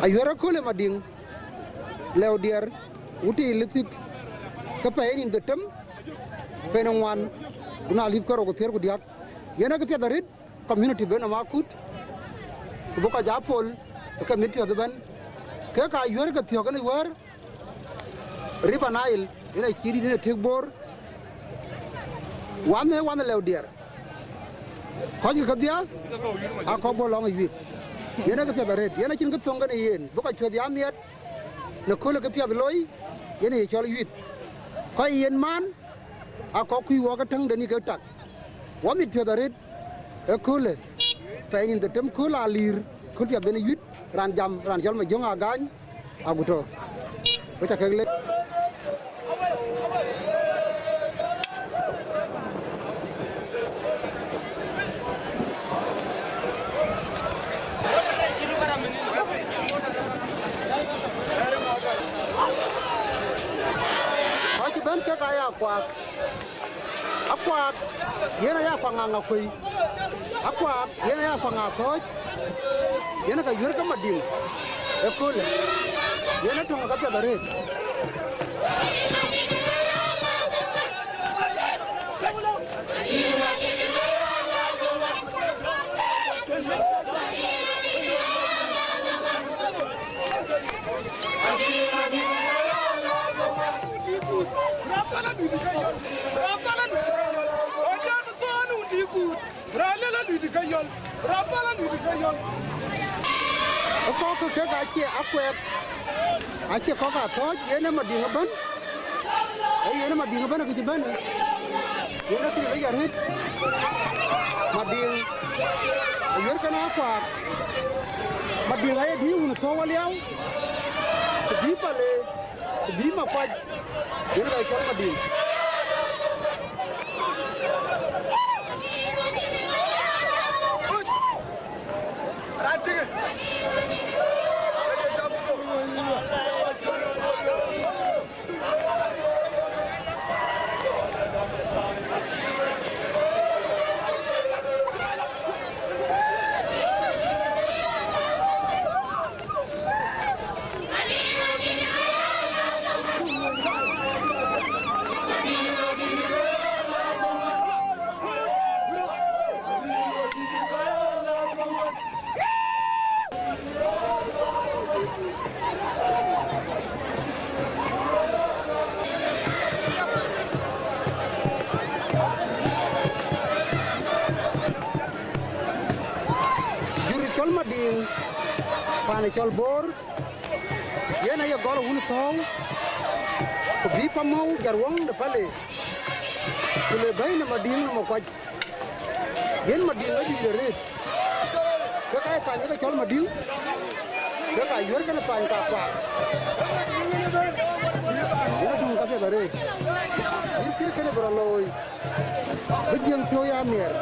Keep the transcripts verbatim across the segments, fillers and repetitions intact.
Ayuɛ̈r ëköölë Madiŋ, Lɛu Diɛɛr, Wutic Lithik, ke pɛɛi nïn dhetem, pɛɛi ŋuan, ku na lip ke rou ku thiëër ku diäk. Yen ë këpiɛth arëët, community bï nɔm akut, ku bï kɔc aa pol ë ke mit piɔ̈th ëbɛ̈n. Kek aa yuɛ̈r ke thiɔ̈k ënë wɛ̈ɛ̈r River Nile, yen acï dït yen ë tëk Bor, wanhë wanhë Lɛu Diɛɛr. Kɔc kedhia aa kɔ̈k bɔ̈ lɔŋ ë yuith. Yen ë këpiɛth arëët, yen acïn kë thöŋ kenë yen, bï kɔc piɔ̈th ya miɛt në kööl ë këpiɛth looi, yen ë ye cɔl yuith. Kɔc yen maan, aa kɔ̈k kuc wɔ ke täŋ de ni ke tak. Wɔ mit piɔ̈th arëët ëköölë, pɛɛi nïn dhetem kööl aa liir, kööl piɛth ben yuit, raan jam, raan cɔl Majöŋ Agany, agut tɔ̈. Ku ca kek lec. Kɔc cï bɛ̈n kek aya kuak. Akuak, yen aya kuak ŋaŋ akuëi. Akuak, yen aya kuak ŋaŋ athɔ̈ɔ̈c. Yen ka yuɛ̈r ke Madiŋ ëköölë. Yen ë töŋ ka piɛth arëët. Ë kɔ̈k kë kek acie akuɛɛt, acie kɔ̈k athɔ̈ɔ̈c, yen ë Madiŋ ëbɛ̈n, ee yen ë Madiŋ ëbɛ̈n akëc ëbɛ̈n, yen akëc lec arëët. Madiŋ ayuɛ̈r kenë akuak. Madiŋ aye dïït wun ë thɔ̈u waliau, ku bïï pale, ku bïï makuac, yen ka cɔl Madiŋ. Jur cɔl Madiŋ, paan cɔl Bor, yen aye gɔl wun thɔ̈ɔ̈u, ku bïï pamɔ̈u jat wöŋ de pale, ku le bɛ̈i në Madiŋ në makuac. Yen Madiŋ ajuëc arëët, ke ka ye thany ke cɔl Madiŋ, ke ka yuɛ̈r kenë thany ka kuak. Yen aduŋ ka piɛth arëët, yïn cït kënë bï rɔt looi. Bï Jiëŋ piɔ̈u ya miɛɛr,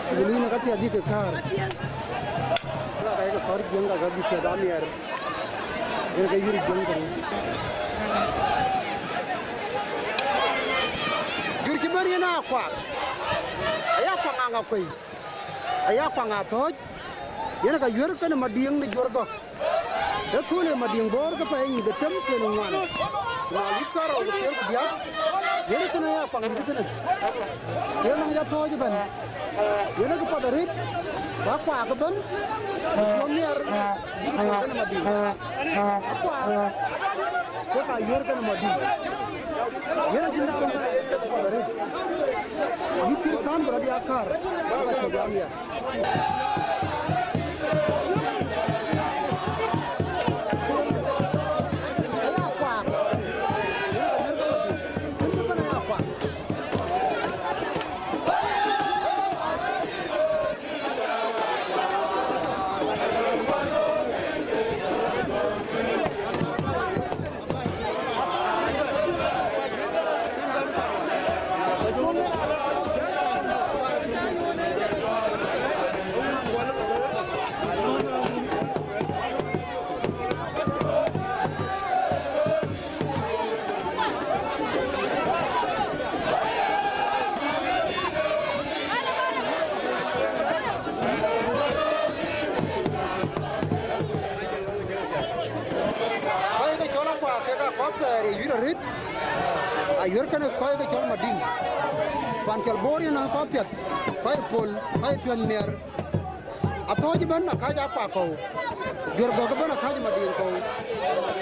ku bï luui në ka piɛth bï ke kaar. Ka ka ye ke kɔɔr Jiëŋ ka ka bï piɛth amiɛɛr, yen ke yïr Jiëŋ kënë. Jur cï bɛ̈n yen aa kuak, aya kuak ŋaŋ akuëi, aya kuak ŋaŋ athɔ̈ɔ̈c, yen ka yuɛ̈r kenë Madiŋ në juɔ̈r gɔ̈k. Ëköölë Madiŋ Bor ke pɛɛi nïn dhetem pɛɛi ŋuan, na lip karou ku thiëër ku diäk, yen kënë aya kuak dït kënë. Yen nɔŋ ya thɔ̈ɔ̈c ëbɛ̈n, yen ë këpath arëët, ku akuak ëbɛ̈n, ku miɛɛr, bï kuɛ̈r kenë Madiŋ. Akuak, ke ka yuɛ̈r kenë Madiŋ. Yen acïn daai röŋ kënë ë këpath arëët. Bï cït thän bï rɔt ya kaar, bï ka cök ya miɛɛr. Thɛɛr ye yuïr arëët, ayuër kënë kɔc ke cɔl Madiŋ, pan cɔl Bor yen kɔc piɛth, kɔc pol, kɔc piɔ̈n miɛr. Athɔ̈ɔ̈c ëbɛ̈n akääc Akuak kɔ̈u, juër gɔ̈k ëbɛ̈n akääc Madiŋ kɔ̈u.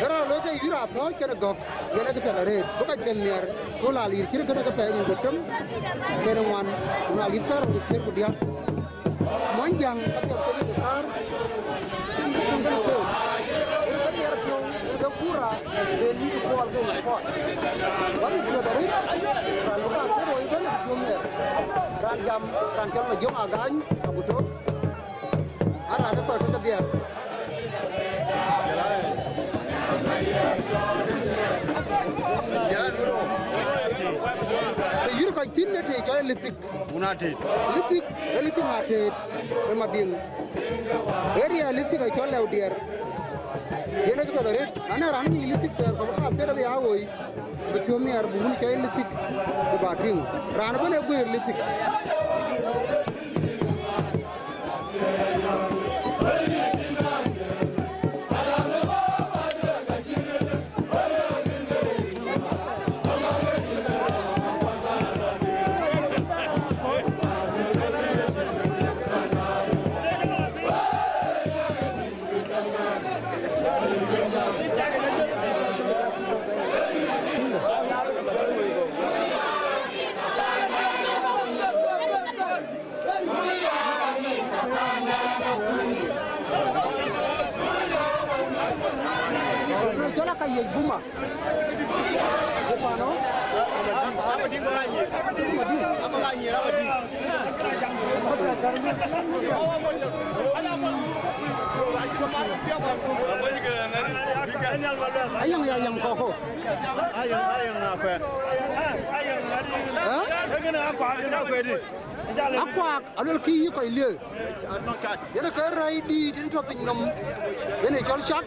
Ë raan looi ke yuïr Athɔ̈ɔ̈c kënë gɔ̈k, yen ë kë piɛth arëët, bï kɔc piɔ̈n miɛr, ku la lir cït kënë ke pɛɛi nïn dhetem, kënë ŋuan, ku na lir pɛ̈ɛ̈r rou ku thiëër ku diäk. Mony Jäŋ ka piɛth ke rin kaar, cïn kë töŋ kënë keek. Yen ke miɛr piɔ̈u, yen ke kura, yen yïk kuɔɔl ke yïk kɔc. Wal yï piɔ̈u arëët, raan bï kaar ke rou ëbɛ̈n abï piɔ̈u miɛr. Raan jam, raan cɔl Majɔŋ Agany, Abuto. Aa raan ë kɔc ke ke dhiɛɛr. Ke yïr kɔc thïn ë tëë cɔl Lithik. Wun Atëët. Lithik, ë Lithik Atëët, ë Madiŋ. Area Lithik ë cɔl Lɛu Diɛɛr. Yen ë kë piɛth arëët, na ënë raan ŋic Lithik thɛɛr, kɔc bï ka thiëëc abï ya woi, bï piɔ̈u miɛr, bï wun cɔl Lithik, bï ba tïŋ. Raan ëbɛ̈n ë guëër Lithik. Cɔl aka yiëc Buma. Ye pano? Aba dïŋ ka ŋa nyiëër. Aba dïŋ. Aba ŋa nyiëër, aba dïŋ. Ayam ya yam kɔ̈k. Ayam, ayam na kuɛ. Hä? Na kuɛ di. Akuak, aluel kï yï kɔc liëë. Yen ke rɛ̈i dïït yen tɔ̈ piny nɔm, yen ë cɔl cak.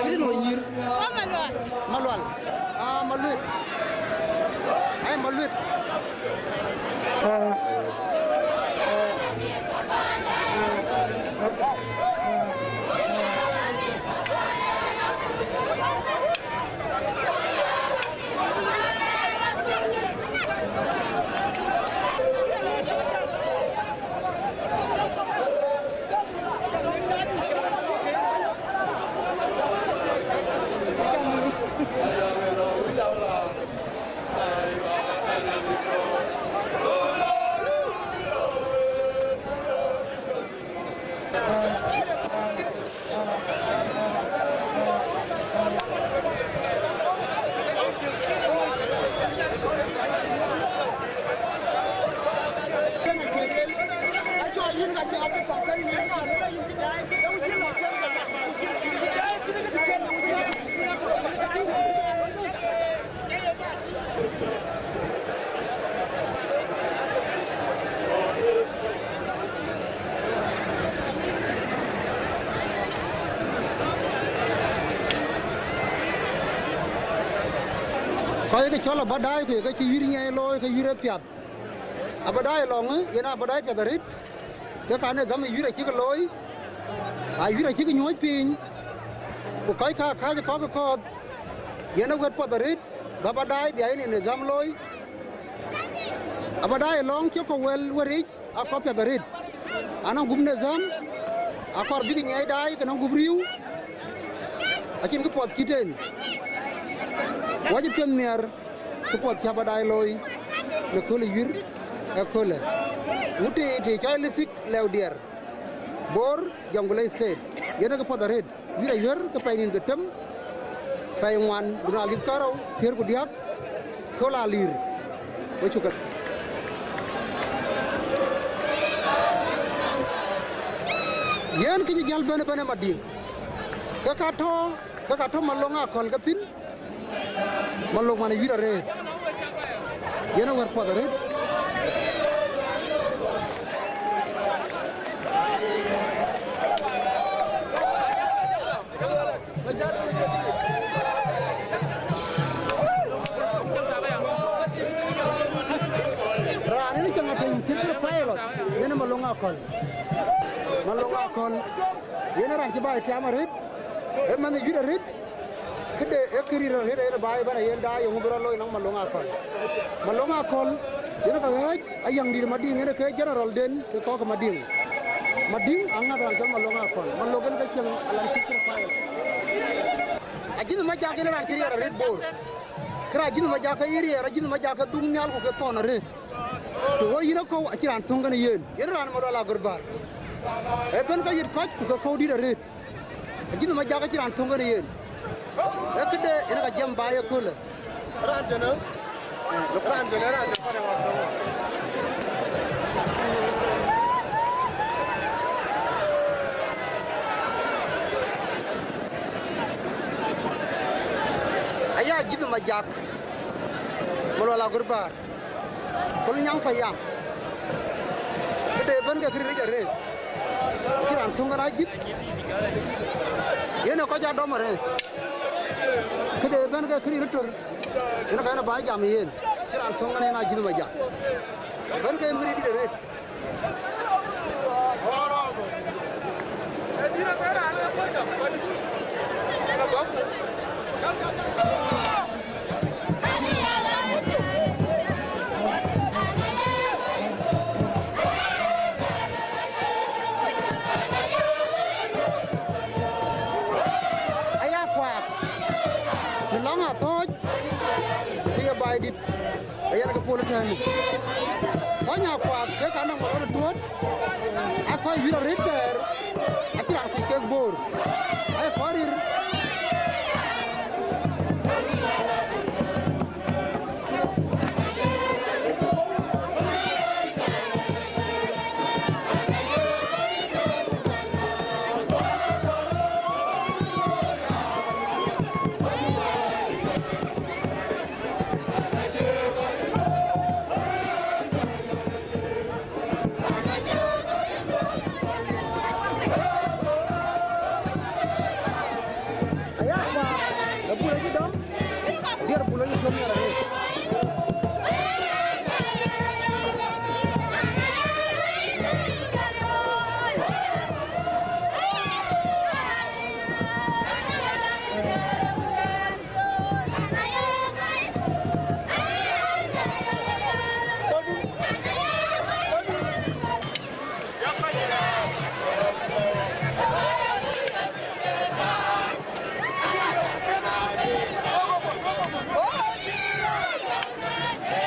Yïn lɔ nyïïr. Malual. Malual. Ah, Maluet. Ai, Maluet. Kɔc ke cɔl abä daai, ku ye ke cï wïïr nyiɛɛi looi, ke wïïr ë piath. Abä daai lɔŋ, yen abä daai piath arëët, ke ka nidham ë wïïr acïk looi, a wïïr acïk nyuɔ̈ɔ̈c piny, ku kɔc ka kääc kɔ̈k ë kɔ̈th, yen ë wɛ̈t puɔth arëët, bä bä daai bï yen nidham looi. Abä daai lɔŋ cï kɔ̈k wɛl wɛ̈ric, akɔ̈k piath arëët. Anɔŋ gup nidham, akɔɔr bïk nyiɛɛi daai, ke nɔŋ gup riëëu, acïn këpuɔth cït en. Wacï piɛth miɛr, këpuɔth cä bä daai looi. Në kööl ë yuir ë köölë. Wut të të cɔl Lisik lëu diɛɛr. Bor, Jonglei State. Yen ë ke puɔth arëët. Yuir ayuër ke pɛɛi nïn ke tem. Pɛɛi ŋuan, dun alip karou, thiëër ku diäk. Kööl aliir. Wek cuk ke. Yen kë cï jäl bɛ̈n ëbɛ̈n ë Madiŋ. Ke ka tɔ̈, ke ka tɔ̈ Malöŋ Akɔ̈l ke thïn. Malöŋ man ë yuir arëët. Yen ë wär puɔth arëët. Raan ënë cäŋ atëny cït pilot, yen ë Malöŋ Akɔ̈l. Malöŋ Akɔ̈l, yen ë raan cï baai tiam arëët, ë mɛnh ë yuir arëët. Këde ë kë ril arëët yen baai ëbɛ̈n ayen daai, yeŋö bï rɔt looi nɔŋ Malöŋ Akɔ̈l? Malöŋ Akɔ̈l, yen ka ɣɛ̈ɛ̈c, Ayäŋdït Madiŋ, yen ke general den ke kɔ̈k Madiŋ. Madiŋ aŋäth raan cɔl Malöŋ Akɔ̈l. Malöŋ yen ke cieŋ alan cït kë pilot. Ajïth Majak yen raan cï riɛɛr arëët Bor. Kërë Ajïth Majak ke yï riɛɛr, Ajïth Majak ke dhuk nhial ku ke thɔ̈n arëët. Të wɔ yïn akɔ̈u acïn raan thöŋ kenë yen. Yen raan Malual Agurbar. Ëbɛ̈n ke yït kɔc ku ke kɔ̈u dït arëët. Ajïth Majak acïn raan thöŋ kenë yen. Ee këde yen ka jiɛm baai ëköölë. Raan tënë, raan tënë, raan tënë. Aya Ajïth Majak, Malual Agurbar. Kul nyaŋ payam. Këde ëbɛ̈n ke këril yic arëët. Acïn raan thöŋ kenë Ajïth. Yen ë kɔc aa dɔm arëët. Këde ëbɛ̈n ke këril röt tör. Yen ka yen ë baai jam yen. Acïn raan thöŋ kenë yen Ajïth Majak. Ëbɛ̈n ke yen këril dït arëët. Aya kuaak në lɔŋ Athɔ̈ɔ̈c, ku ye baai dït, ayen ke pol ëtɛ̈ɛ̈n. Kɔc nya kuaak kek ka nɔŋ malon ë tuɔ̈t, aa kɔc yuir arëët thɛɛr, acïn raan kuc kek Bor. Aya kɔc rir. Aya, ë bul acï dɔm, diɛɛr bul acï dɔm yɛn arëët.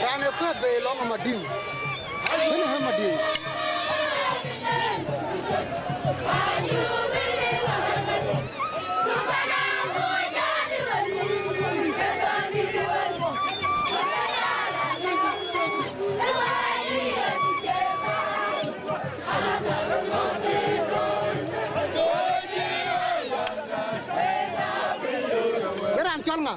Raan ë kuɛth bei lɔŋ ë Madiŋ. Kënë ë Madiŋ. Ye raan cɔl ŋa?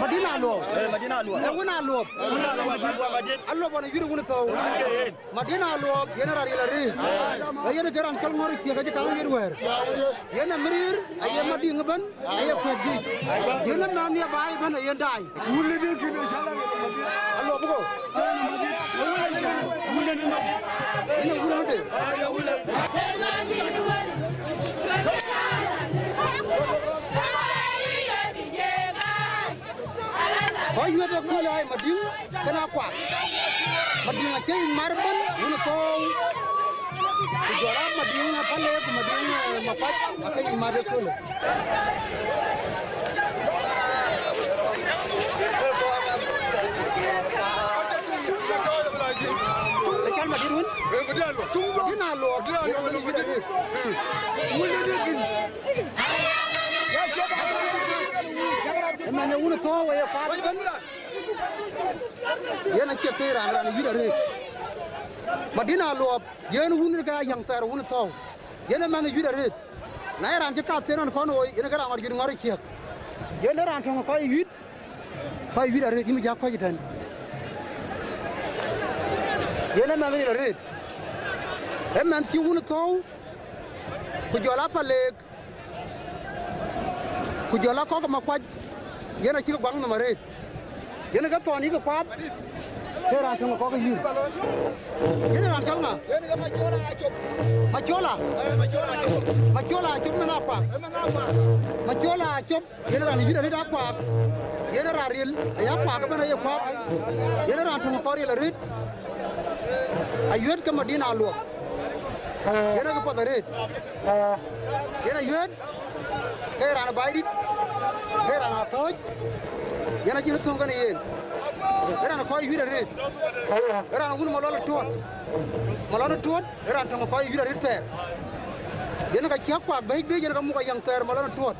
Madina Aluɔp. Eh, Madina Aluɔp. Ee wun Aluɔp. Wun Aluɔp, Aluɔp, Aluɔp. Aluɔp ɣɔn ë yïr wun ë thou. Wun ke yen. Madina Aluɔp, yen ë raan ril arëët. Ee yen ke raan cɔl ŋɔ̈r ë ciëk acï kaŋ yen wɛ̈ɛ̈r. Yen ë mïrïïr, aye Madiŋ ëbɛ̈n, aye kuɛth biic. Yen ë mɛnh ye baai ëbɛ̈n, aye daai. Wun ë dï kïn ë cɔl Aluɔp bï go. Wun ë dï. Yen ë wun ëde. Kɔc yuet ë köölë aa ye Madiŋ kenë Akuak. Madiŋ acie yic mat ëbɛ̈n, wun ë thou. Ku jɔl a Madiŋ ë Pale, ku Madiŋ ë Makuac, ake yic mat ë köölë. Madïn Aluɔɔp, yen ë mɛnh ë wun ë thɔ̈u wei ë kuath ëbɛ̈n. Yen acie ke raan, raan ë yuit arëët. Madïn Aluɔɔp, yen wun ë ke Ayäŋ Thɛɛr wun ë thɔ̈u. Yen ë mɛnh ë yuit arëët. Na ye raan cï kath thïn ɣɔn kɔn ɣoi, yen ke raan ŋɔt yuit ŋɔ̈r ë ciëk. Yen ë raan töŋ ë kɔc yuit. Kɔc yuit arëët, yïn bï jäk kɔc ëtɛ̈n. Yen ë mɛnh ril arëët. Ë mɛnh cï wun ë thɔ̈u, ku jɔl a Paleek, ku jɔl a kɔ̈k ë Makuac, yen acï ke guaŋ nhom arëët. Yen ke thɔn yï ke kuaath, ke raan töŋ ë kɔc yuit. Yen raan cɔl ŋa? Macola. Macola Acop. Macola Acop mɛnh Akuak. Macola Acop. Yen raan yuit arëët Akuak. Yen raan ril, aya Akuak ëbɛ̈n aye kuath. Yen raan töŋ kɔc ril arëët. Ayuet ke Madïn Aluɔɔp. Yen ake path arëët. Yen ayuet ke raan Baidït, ke raan Athɔ̈ɔ̈c. Yen acïn thöŋ kën yen. Ë raan kɔc yuit arëët. Ë raan wun Malɔl Tuɔt. Malɔl Tuɔt, ë raan töŋ kɔc yuit arëët thɛɛr. Yen ka cï Akuak bɛ̈c bï yen ke muk Ayäŋ Thɛɛr Malɔl Tuɔt.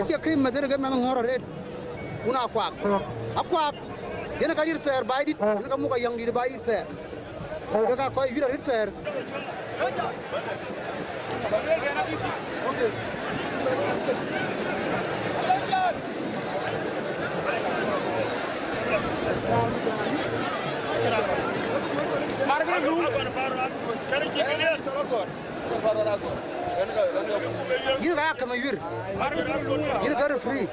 Acie kë meth yen ke mɛnh ŋɔ̈ɔ̈r arëët, wun Akuak. Akuak, yen ka ril thɛɛr Baidït, yen ka muk Ayäŋdït Baidït thɛɛr. Ke ka kɔc yuit arëët thɛɛr. Yïn ka ya kɛm ayuir. Yïn ka referee.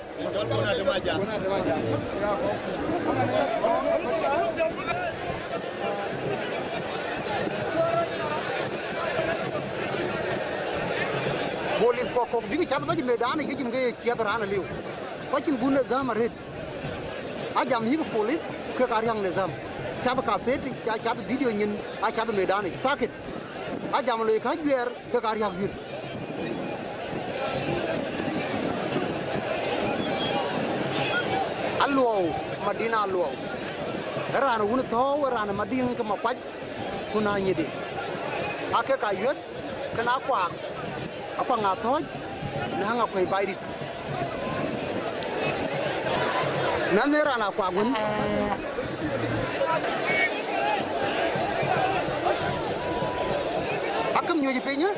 Police kɔ̈k kɔ̈k bïk cath bɛ̈c medan ë yecin ke ye ciɛth raan aliu. Ku acïn bun nidham arëët. Ajam yïk police, kek aa riäk nidham. Cath katheti, ca cath video nyin, aa cath medan ë sakit. Ajam loi ka juɛɛr, kek aa riäk yuit. Aluɔu, Madïn Aluɔu. Ë raan wun thɔ̈u, ë raan Madiŋ ke Makuac, ku na nyidi. Aa kek ayuet, kën Akuak, Akuak Athɔ̈ɔ̈c, na Akuei Baidït. Mɛnh ë raan Akuak wën. Akëm nyuc piny, ë?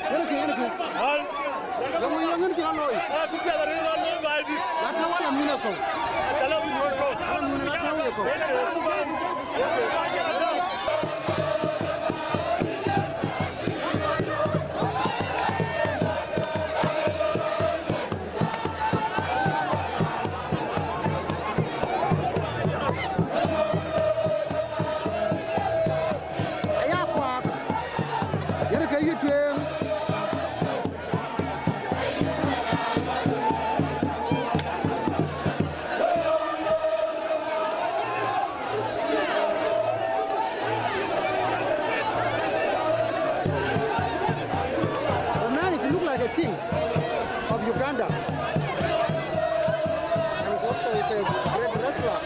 Yen kë, yen kë. Ai. Yeŋö, yeŋö cï rɔt looi? Ah, ku piɛth arëët rɔt looi Baidït. Na tɔ̈u ala mun ë kɔ̈u. Ala mun ë kɔ̈u. Ala mun ë tɔ̈u ë kɔ̈u. Aya Akuak, yen ke yï tueŋ. The man is look like a king of Uganda. And also is a great wrestler.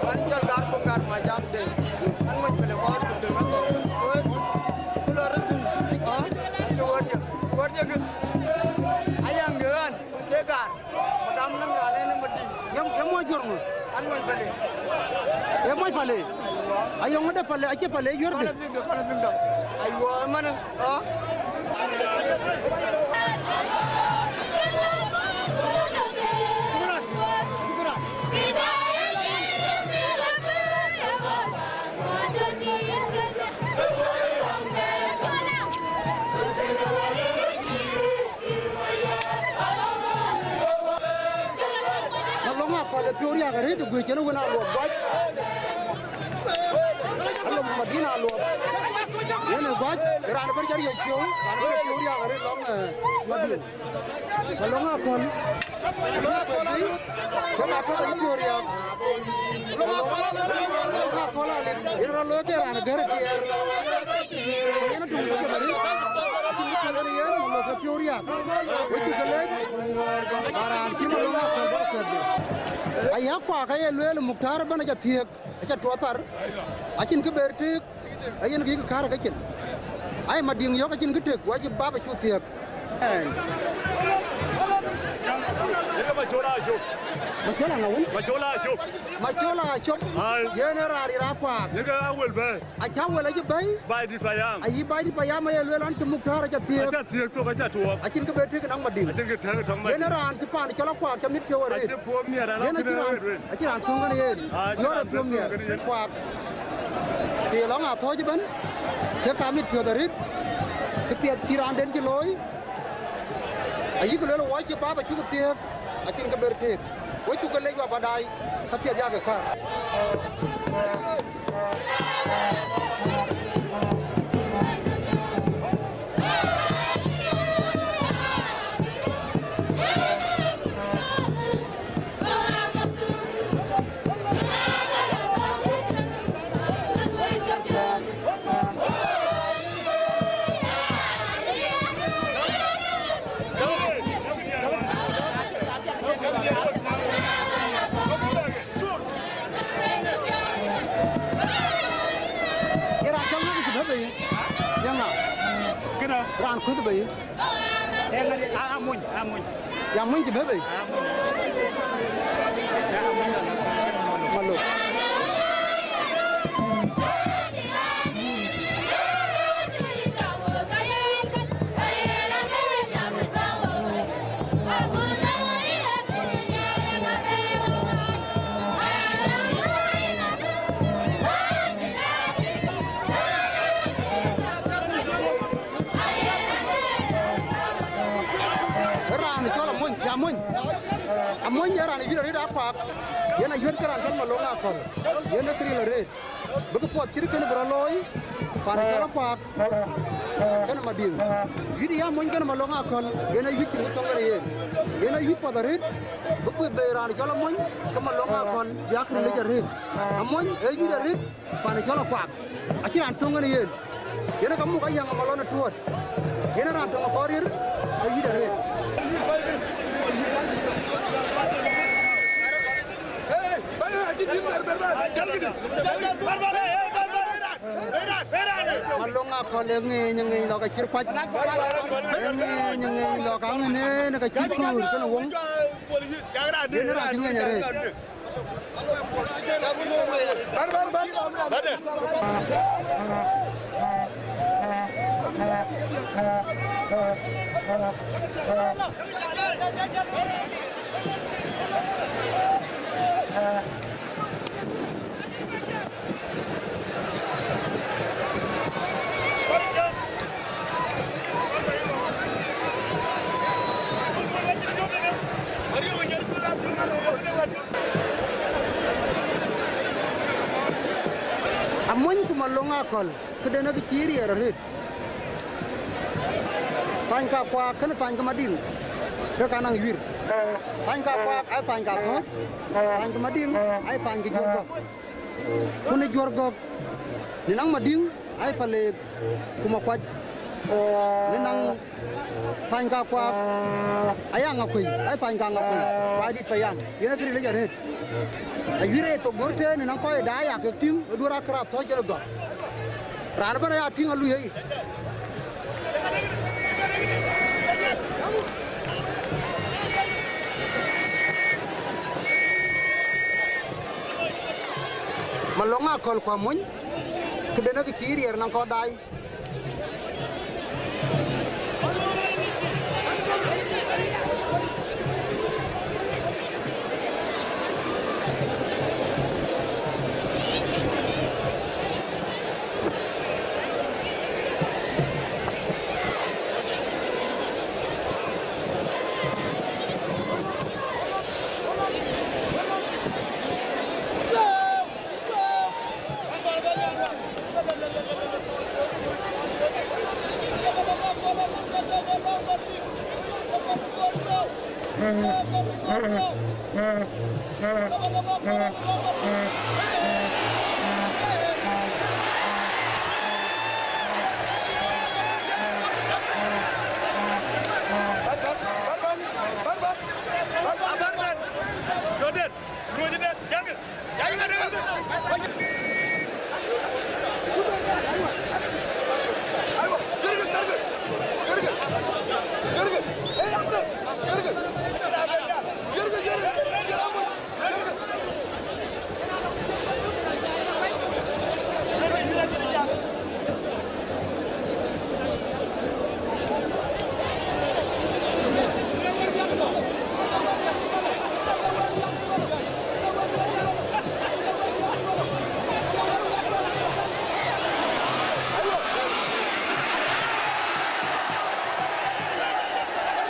An cɔl Gar Kuŋ Gar Majam de. An mony pele kɔɔr ku de mɛtɔ. Wes, ku lɔ rëth kën. Ha? Acie word de. Word de kën. Ayaŋ de ɣan, ke Gar. Madam nang raan en Madiŋ. Yam, yam mony juɔr ŋö? An mony pele. Yam mony pele. Aywa. Ayɔŋ de pele, acie pele yuɔr de. Kɔn a bïk de, kɔn a bïk de. Aywa, ëmënë. Ha? Malɔŋ Akɔl ë piɔ̈u riääk arëët ë guëc cïn wën Aluɔp guac. Alɔŋ Madin Aluɔp. Yen ë guac, raan ë bɛ̈n cä riɔ̈c piɔ̈u, raan ë bɛ̈n piɔ̈u riääk arëët lɔŋ, eh, Madin. Malɔŋ Akɔl. Ke ma tök ayï piɔ̈u riääk. Malɔŋ Akɔl alit. Yen rɔt looi ke raan ë gɛ̈r ë tiɛɛr. Yen atuŋ ke bɛ̈n. Atuŋ ke bɛ̈n yen, Malɔŋ ke piɔ̈u riääk. Wek cuk ke leec. Ba raan cï Malɔŋ Akɔl bä kuɛth. Aya kuak aye lueel Muktar ëbɛ̈n aca thiëëk. Aca tuɔɔth thar, acïn kë ber tëëk, ayen kë yïk kaar ke cin. Ai Madiŋ yɔ̈k acïn kë tëëk, ku acï bap acuk thiëëk. Yeke Macola Acop. Macola ŋa wën? Macola Acop. Macola Acop. Ai. Yen ë raan ril akuak. Yeke awel bɛ̈ɛ̈i. Acä wël acï bɛ̈i. Baidit Payam. Ayï Baidit Payam aye lueel an, cï Muktar aca thiëëk. Aca thiëëk thok, aca tuɔɔk. Acïn kë ber tëëk naŋ Madiŋ. Acïn kë tëëk tɔŋ Madiŋ. Yen ë raan cï paan cɔl akuak cä mit piɔ̈u arëët. Acï puɔ̈u miɛt, ala yen acï raan tuŋ kën yen. Acï raan tuŋ kën yen. Kuak. Të lɔŋ Athɔ̈ɔ̈c ëbɛ̈n, ke ka mit piɔ̈th arëët, kë piɛth cï raanden cï looi, ayïk lueel wɔ cï bap acuk thiëëk, acïn kë ber tëëk. Wek cuk ke lec wa bä daai, ka piɛth yakë kaar. Ye raan cɔl ŋa kë cï bɛ̈n bei? Ye ŋa? Kënë? Raan kuth bei. Ee, ŋa, a, a mony, a mony. Ya mony cï bɛ̈n bei? A mony. Ya mony. Malo. Raan cɔl Amony, ya Amony. Amony ee raan ë yuit arëët akuak. Yen ayuet ke raan cɔl Malɔŋ Akɔl. Yen ë këril arëët. Bï kë puɔth cït kënë bï rɔt looi, pan ë cɔl akuak, kënë Madiŋ. Yuit ya Amony kënë Malɔŋ Akɔl, yen ayuit cïn kë thöŋ kënë yen. Yen ayuit puɔth arëët, bï kueth bei raan cɔl Amony, ke Malɔŋ Akɔl, bï akëril yic arëët. Amony ee yuit arëët, pan ë cɔl akuak. Acïn raan töŋ kënë yen. Yen ë ka muk ayaŋ ë Malɔŋ ë tuɔɔt. Yen ë raan töŋ ë kɔɔr rir, ayuit arëët. Malɔŋ Akɔl ë ŋeeny, ŋeeny lɔ ka cït kuac. Ë ŋeeny, ŋeeny lɔ ka ŋic neen ka cït kuur kënë woŋ. Yen raan cï ŋeeny arëët. Bär, bär, bär. Akɔ̈l, këden ë kë cï riɛɛr arëët. Thany ka kuaak kënë thany ke Madiŋ, ke ka naŋ yuir. Thany ka kuaak aa thany ka thɔ̈ɔ̈c, thany ke Madiŋ aa thany ke Juɔ̈r Gɔ̈k. Ku në Juɔ̈r Gɔ̈k, në naŋ Madiŋ aa Paleek ku Makuac. Në naŋ thany ka kuaak aya Ŋakuei, aa thany ka Ŋakuei, ku aa dït payam, yen ë kë ril yic arëët. Ayuir ë thok duɔ̈r tëën, në naŋ kɔc ë daai aa kek tïŋ, ë duɔ̈r akër athɔ̈ɔ̈c yen ë gɔ̈k. Raan ëbɛ̈n aya tïŋ alui ë yic. Malɔŋ Akɔ̈l ku Amony, këden ë kë cï riɛɛr naŋ kɔc daai.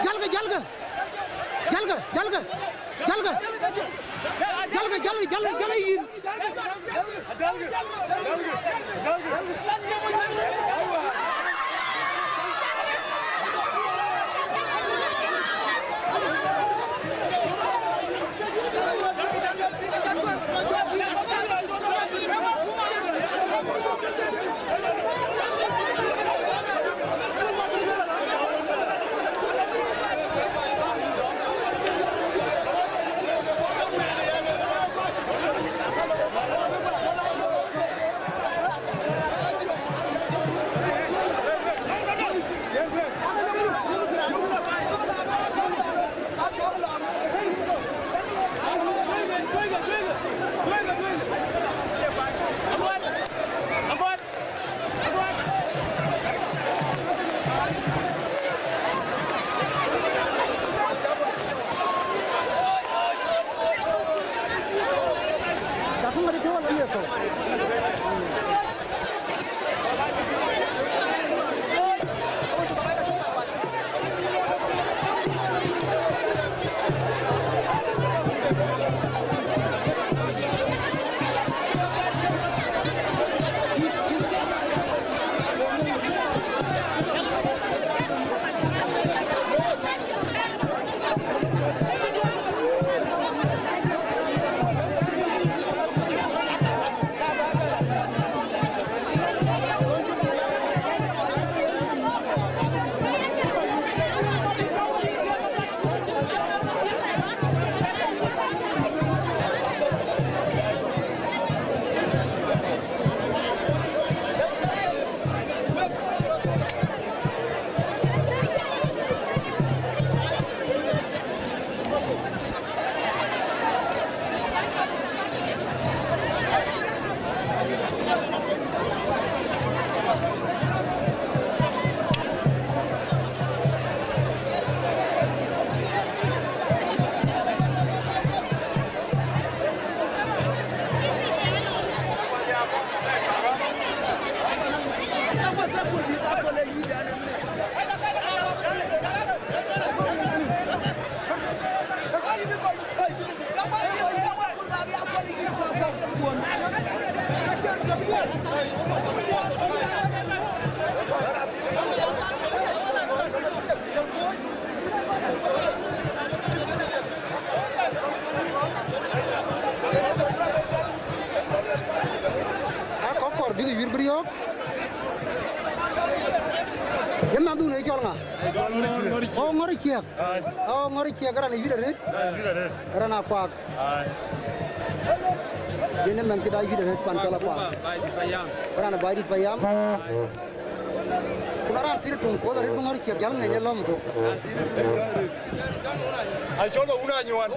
Jalkë, jalkë. Jalkë, jalkë. Jalkë. Jalkë, jalkë, jalkë, jalkë yïn. Ɣo Ŋɔ̈r Ciɛk. Ai. Ɣo Ŋɔ̈r Ciɛk, raan ë yït arëët. Ai, yït arëët. Raan Akuak. Ai. Yen ë mɛnhkï da yït arëët pan cɔl Akuak. Raan ë Baidït Payam. Ku na raan thïn tuŋ kuɔth arëët bï Ŋɔ̈r Ciɛk jäl ŋeny ë lɔ̈m. Ai, cɔl ba wun anyuɔɔn.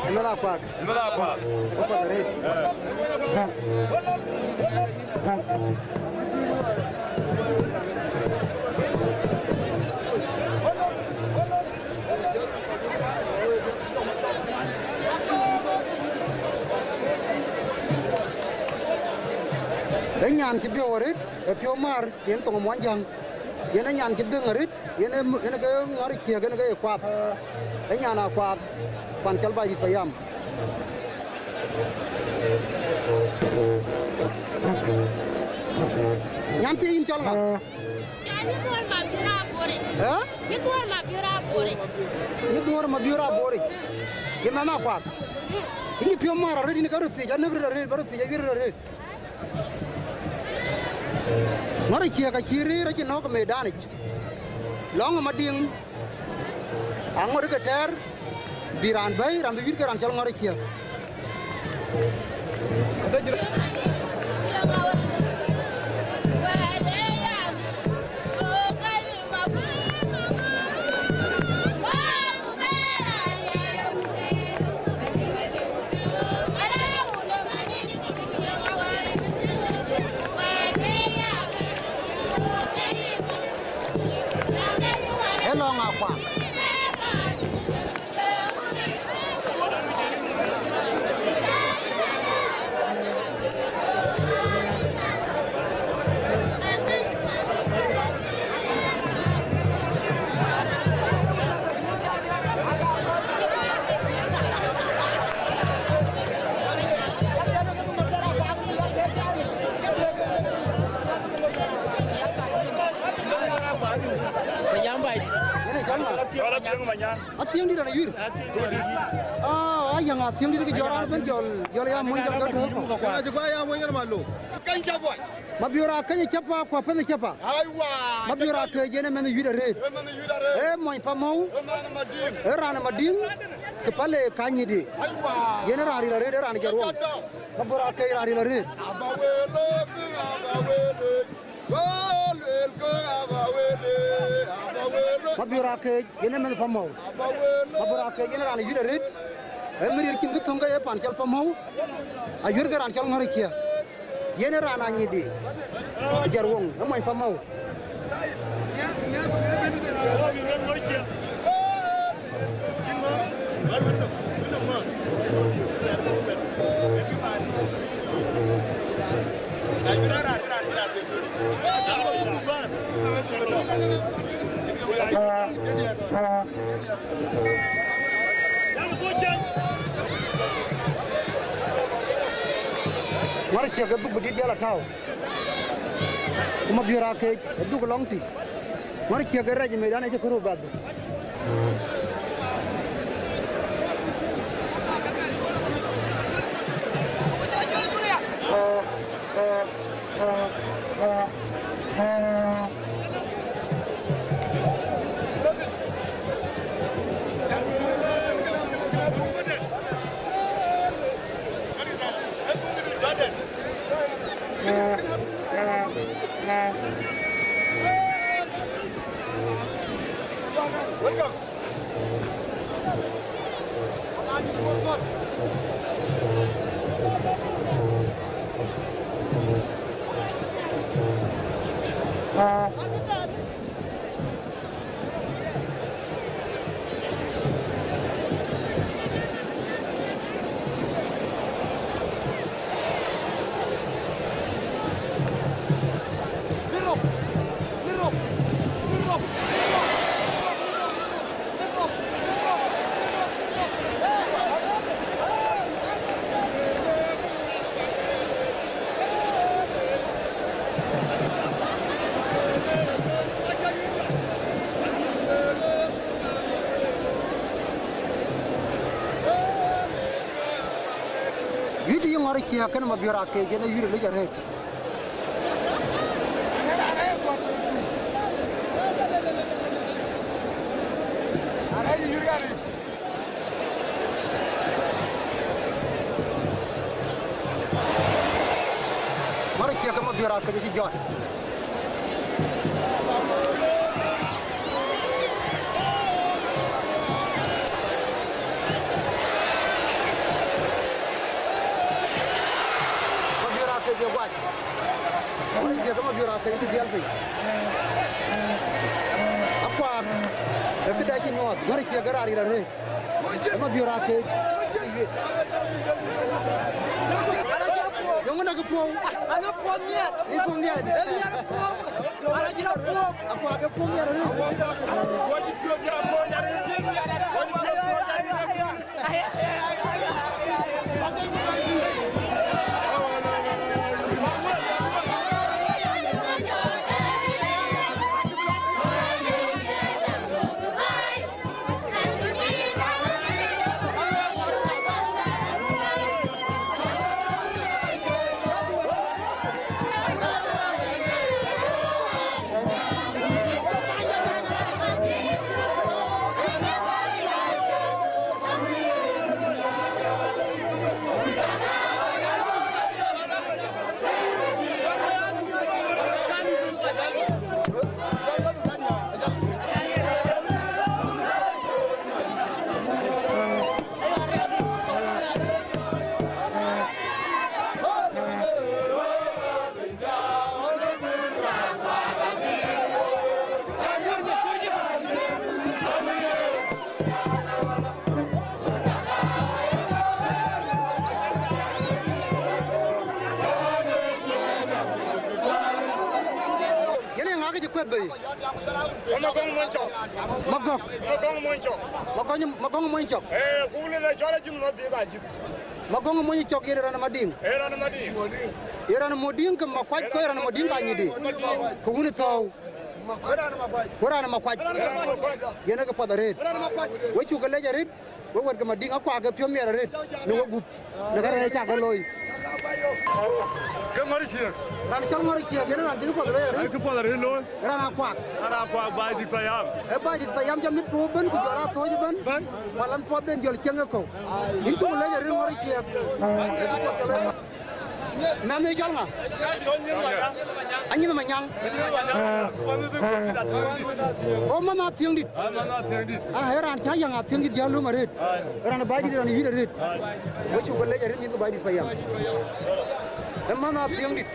Ë mɛnh Akuak. Mɛnh Akuak. Ë kuɔth arëët. Ë nyan cï biɔu arëët, ë piɔ̈u määr, yen thoŋ ë muɔnyjäŋ. Yen ë nyan cï dhëŋ arëët, yen ë, yen ke Ŋɔ̈r Ciɛk, yen ke ye kuath. Ë nyan Akuak, pan cɔl Baidït Payam. Nyan thiëëc yïn cɔl ŋa? Nyan yï dhuɔ̈r ma biöör aboric. Ë? Yï dhuɔ̈r ma biöör aboric. Yï dhuɔ̈r ma biöör aboric. Yï mɛnh Akuak. Yïn yï piɔ̈u määr arëët, yïn ka röt thiëc, anëk röt arëët, ba röt thiëc, awiɛ̈r röt arëët. Ŋɔ̈r Ciɛk acï rëër acï nɔ̈k ë medanic. Lɔ̈ŋ ë Madiŋ, aŋot ke tɛ̈ɛ̈r, bï raan bɛ̈i, raan bï wït ke raan cɔl Ŋɔ̈r Ciɛk. Ë lɔ̈ŋ Akuak. Yam bai. Yen ë cɔl ŋa? Cɔl Athiëŋ Manyaŋ. Athiëŋ dït raan ë yuir. Ku dït. Ah, ayäŋ Athiëŋ dït ke jɔl raan ëbën jɔl, jɔl ya mony jɔl ke tɔ̈u. Keny cä guɔc. Keny cä guɔc. Mabiöör Akeny cä pa, ku Apɛnh cä pa. Aiwa. Mabiöör Akeny yen ë mɛnh ë yuit arëët. Ë mɛnh ë yuit arëët. Ë mony Pamɔ̈u. Ë mɛnh Madiŋ. Ë raan ë Madiŋ. Ke pale ka nyïdï. Aiwa. Yen ë raan ril arëët, ë raan ë jɔt ruɔŋ. Mabiöör Akeny raan ril arëët. Aba wele, aba wele. Mabiöör Akec yen ë mɛnh Pamɔ̈u. Mabiöör Akec yen ë raan ë yuit arëët. Ë mïr cïn kë thöŋ ke ye pan cɔl Pamɔ̈u. Ayuɛ̈r ke raan cɔl Ŋɔ̈r Ciɛk. Yen ë raan anyïdï. Jɔt ruɔŋ ë mony Pamɔ̈u. Ŋɔ̈r Ciɛk ë dhuk bï dït jäl atääu. Ku Mabiöör Akec ë dhuk lɔŋ thïn. Ŋɔ̈r Ciɛk ë rɛc ë medan acï kërou bath. Welcome. Yuit yï Ŋɔ̈r Ciɛk kënë Mabiöör Akec yen ë yuit ë lec arëët. Mär Ciëk ke Mabiör Akec acï jɔt. Mabiör Akec ye guac. Mär Ciëk ke Mabiör Akec acï dhiɛl piny. Akuak, ee këda cï nyuɔɔth, Mär Ciëk ke raan ril arëët. Ë Mabiör Akec. Yöŋ na kë puɔ̈u. Anɔŋ puɔ̈u miɛt. Yï puɔ̈u miɛt. Ë miɛt puɔ̈u. Ala cï la puɔ̈u. Akuak ke puɔ̈u miɛt arëët. Yen ee ŋa kë cï kuɛth bei? Magɔ̈k Mony Cɔk. Magɔ̈k. Magɔ̈k Mony Cɔk. Magɔ̈k, Magɔ̈k Mony Cɔk. Ee, ku lëlë cɔl ajïth Mabiör Ajïth. Magɔ̈k Mony Cɔk yen raan Madiŋ. Ee raan Madiŋ. Yen raan Madiŋ ke Makuac, ku yen raan Madiŋ ka nyïdï. Ku wun ë thɔ̈u. Ku raan Makuac. Yen ee ke puɔth arëët. We cuk ke lec arëët. We wɛ̈t ke Madiŋ, Akuak ke piɔ̈u miɛt arëët në we gup, në kärɛc cak ke looi. Ke Ŋɔ̈r Ciëk. Raan cɔl Ŋɔ̈r Ciëk, yen raan cï kë puɔth looi arëët. Kë puɔth arëët looi. Raan Akuak. Raan Akuak, Baidït Payam. Ee Baidït Payam jɔ mit puɔ̈u ëbën, ku jɔl aa thööc ëbën. Bɛ̈n. Ku alan puɔthden jɔl cieŋ ë kɔ̈u. Yïn cuk lec arëët Ŋɔ̈r Ciëk. Mɛnh ë cɔl ŋa? Anyïth Manyaŋ. Go manh Athiëŋdït. Ah, ee raan cä yäŋ Athiëŋdït jäl löm arëët. Ee raan Baidït, raan yuit arëët. We cuk ke lec arëët mïth ke Baidït Payam. Ee manh Athiëŋdït.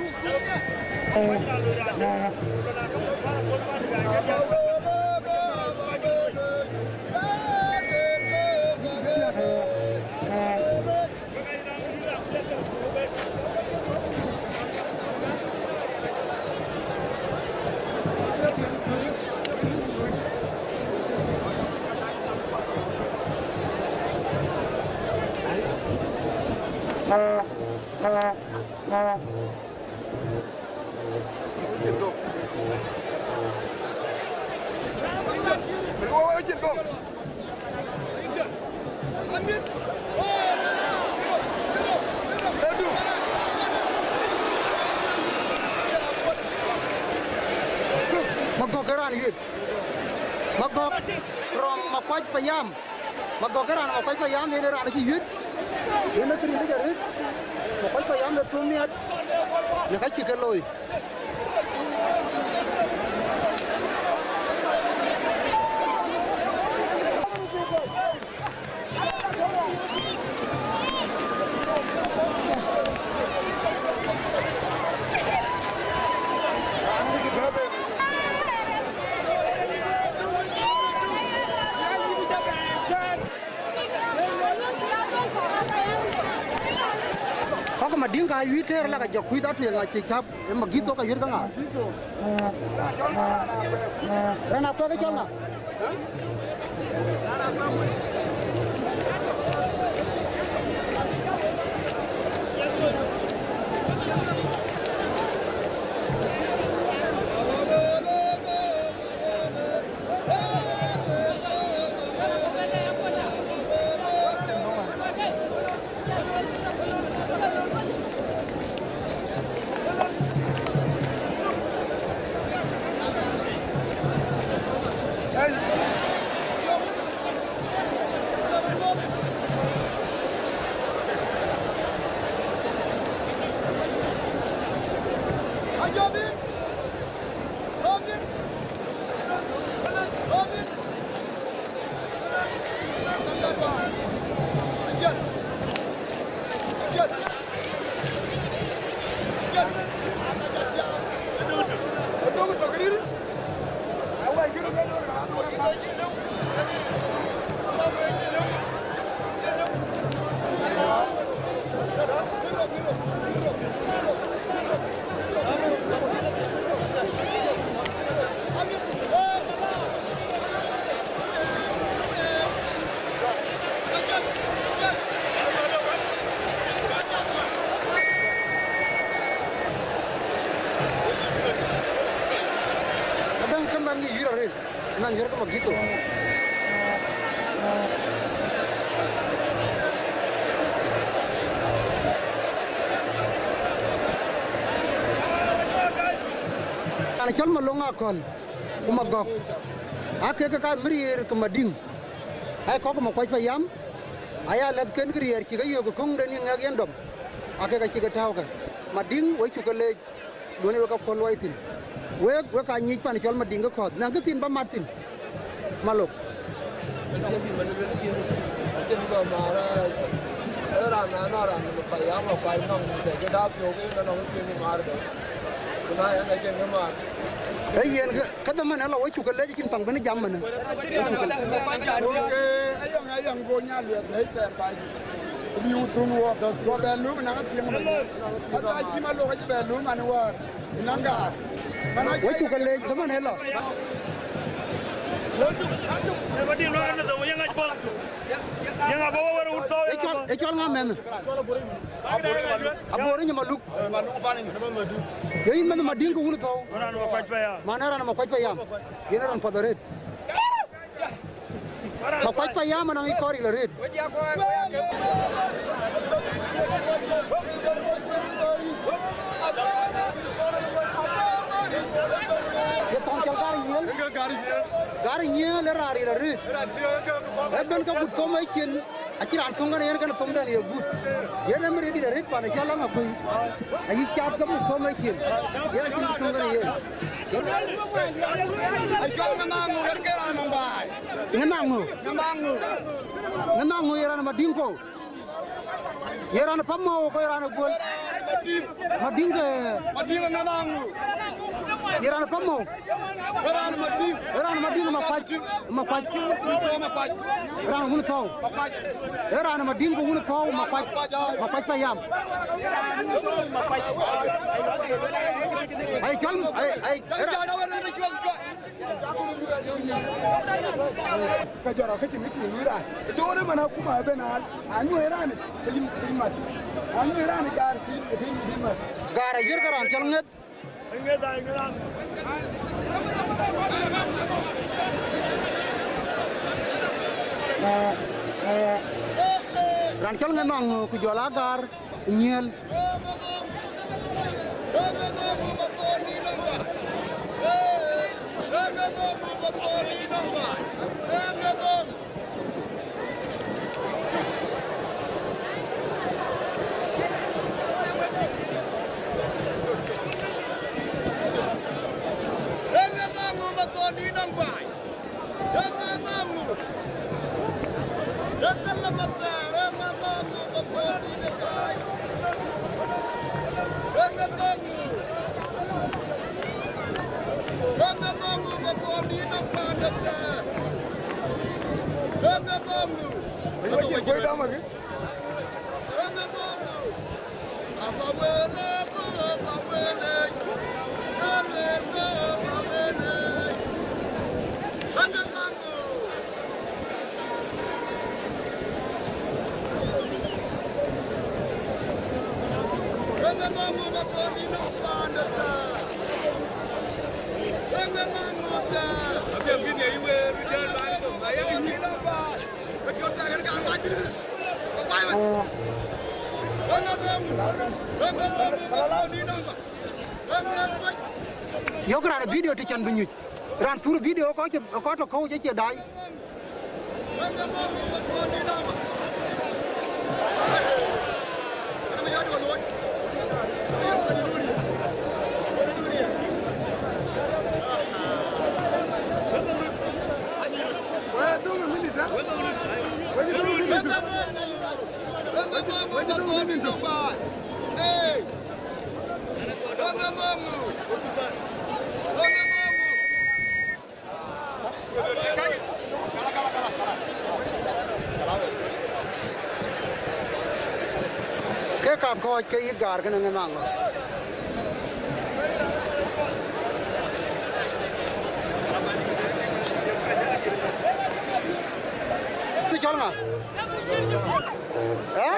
Magɔ̈k ke raan yuet. Magɔ̈k rɔm Makuac Payam. Magɔ̈k ke raan Makuac Payam, yen ee raan cï yuet. Yen ee këric arëët. Makuac Payam de thum miɛt. Në ka cï ke looi. Kɔc Madiŋ ka yuit tëër la ka jɔ kuith atueŋ acï cäp. Ë Magïtho ka yuet ke ŋa? Raan Akuak ë cɔl ŋa? Adäŋ, kë man ŋic yïr arëët, man yïr ke Magito. Raan cɔl Malöŋ Akɔ̈l ku Magɔ̈k, aa kek ke ka mïriir ke Madiŋ. Ai kɔ̈k ke Makuac Payam, aya lɛ̈thken kë riɛɛr cï ke yök ë köŋden yï ŋɛk yen dɔm, aa kek acï ke tääu ke. Madiŋ, we cuk ke leec, duɔ̈në wek aköl luɔi thïn. Wek, wek aa nyic pan cɔl Madiŋ ke kɔ̈th, na kë thïn ba mat thïn. Malok. Ënɔŋ thïn ba luel thïn, thïn ba maar, ee raan na nɔŋ raan nɔm Payam Makuac nɔŋ, thɛc ke dap piɔ̈u ke ënɔŋ thïn maar dɔm. Ku na yen acïn kë maar. Ee yen ke, ke dhaman ë lɔ, we cuk ke leec, acïn tɔŋ bï jam ënë. Ayɔŋ, ayɔŋ go nya lueth bɛ̈ɛ̈i thɛɛr baai dït. Ku bï wuthun wɔ, wɔ bɛ lum ënɔŋ thiëŋ mɛn. Ata cï Malok acï bɛ lum an wäär. Ënɔŋ gaar. We cuk ke leec, dhaman ë lɔ. Ë cɔl, ë cɔl ŋa mɛnh? Abor ë nyim Maluk. Ye yïn mɛnh Madiŋ ke wun thou. Man ë raan Makuac Payam. Yen ë raan path arëët. Makuac Payam anɔŋ yï kɔɔr yï lɔ rëët. Ye thɔn cɔl Gari Nyiël. Gari Nyiël ë raan ril arëët. Ëbɛ̈n ke gut thom ë cin. Acï raan thöŋ kënë yen kënë thöŋden ye gut. Yen ë mïriir dït arëët pan acɔl Aŋakuei. Ayï cath ke muk thom ë cin. Yen acïn thöŋ kënë yen. Acɔl Ŋënaŋu yen ke raan nɔm baai. Ŋënaŋu. Ŋënaŋu. Ŋënaŋu ye raan Madiŋ ko. Ye raan Pamou ko ye raan Guöl. Madiŋ. Madiŋ ke. Madiŋ Ŋënaŋu. Ye raan Pamou. Ë raan Madiŋ. Ë raan Madiŋ Makuac. Makuac. Wun thou Makuac. Ë raan Wun thou. Makuac. Ë raan Madiŋ ku Wun thou Makuac. Makuac, ai. Makuac Payam. Ai cɔl, ai, ai, ë raan. Ka jɔt rɔt ke cïn kë cï luui raan. Doorë man akuma ëbɛ̈n an, anyuɔ̈ɔ̈i raan, ke yïn, ke yïn mat. Anyuɔ̈ɔ̈i raan ë gaar, ke yïn, ke yïn, ke yïn mat. Gaar ayiër ke raan cɔl Ŋeth. Raan cɔl Ŋënaŋu ku jɔl a Gaar Nyiël. Yök raan video të can bï nyuc. Raan thur video kɔc cï, kɔc tɔ̈ kɔ̈u cï cie daai. Ke ka kɔc ke yï gaar kënë ŋë naŋ ŋö? Bï cɔl ŋa? Ë?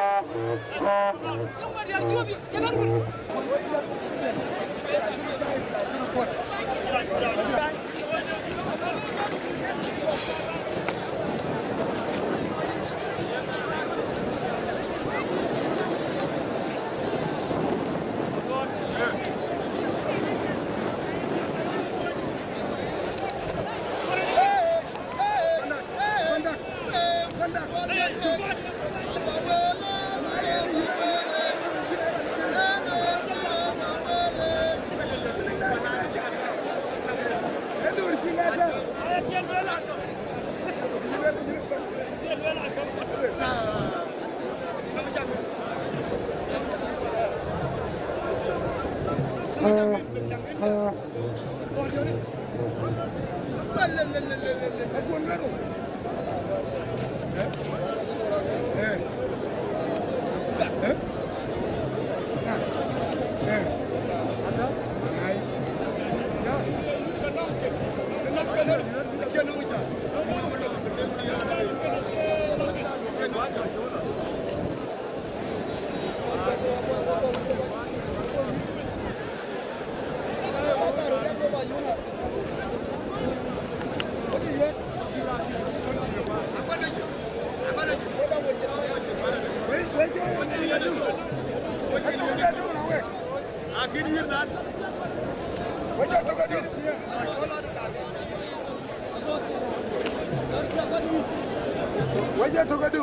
Wek jɔ tök adï.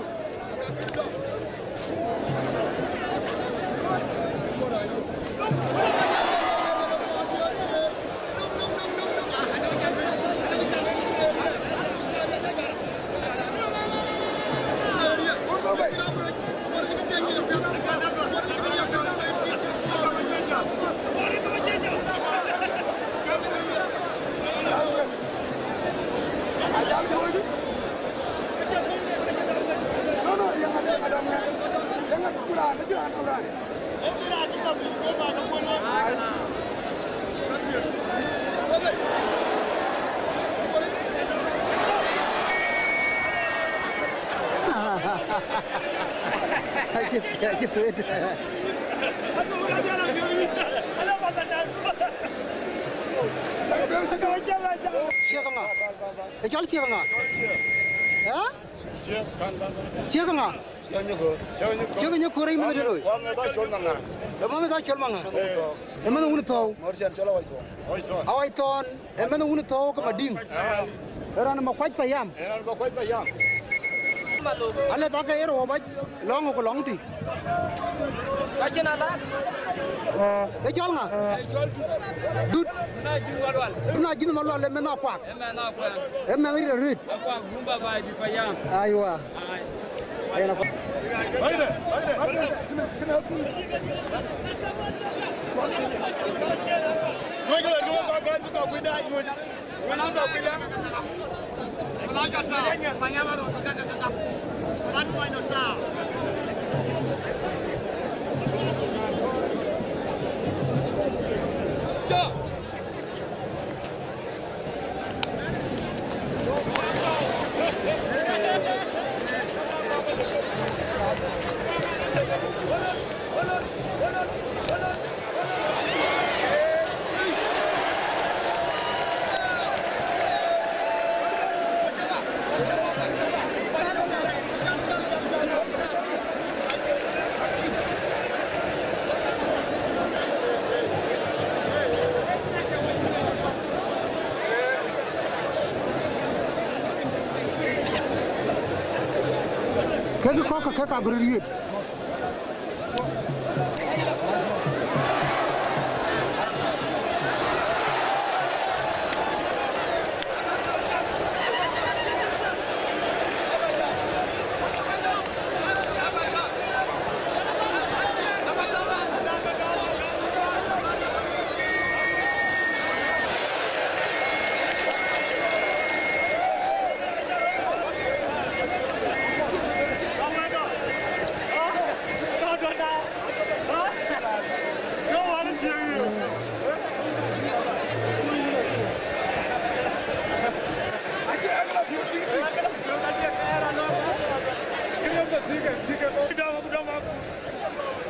Acï, acï thuet. Ciëk ŋa? Ë cɔl ciëk ŋa? Ë? Ciëk ŋa? Ciëk nyuku. Ciëk nyuku rɛc meth de loi. Wa meth acol maŋa. Ë ma meth acol maŋa. Ë meth wun thou. Mor cän col awai thon. Awai thon. Ë meth wun thou ke Madiŋ. Ë raan Makuac Payam. Ë raan Makuac Payam. Ale dhake yer wo bac lɔŋ ku lɔŋ tï. Ka cïn alat. Ë cɔl ŋa? Ë cɔl Dut. Dut. Na jïn Malual. Dut na jïn Malual ë meth Akuak. Ë meth Akuak. Ë meth rït arït. Akuak gum baba jï Payam. Aiwa. Ai. Yen akuak. Kek kɔ̈k ke kek abï röt wiëët.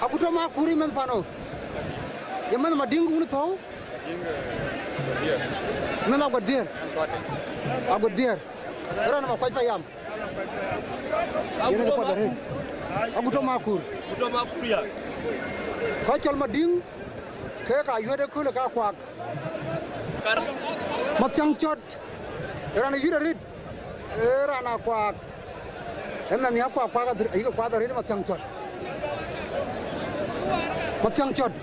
Agut tɔ̈ Makur, ye mɛnh pano. Ye mɛnh Madiŋ wun thou. Mɛnh Aguɔt Dhiëër. Aguɔt Dhiëër. Raan ma kuac payam. Yen ë kuath arëët. Agut tɔ̈ Makur. Agut tɔ̈ Makur ya. Kɔc cɔl Madiŋ, ke ka yuet ë kööl ë ka kuak. Mathiaŋ Cɔt, raan ë yuet arëët, ee raan akuak. Ëmɛn ya kuak, kuak adhir, ayï ke kuath arëët Mathiaŋ Cɔt. Mathiaŋ Cɔt.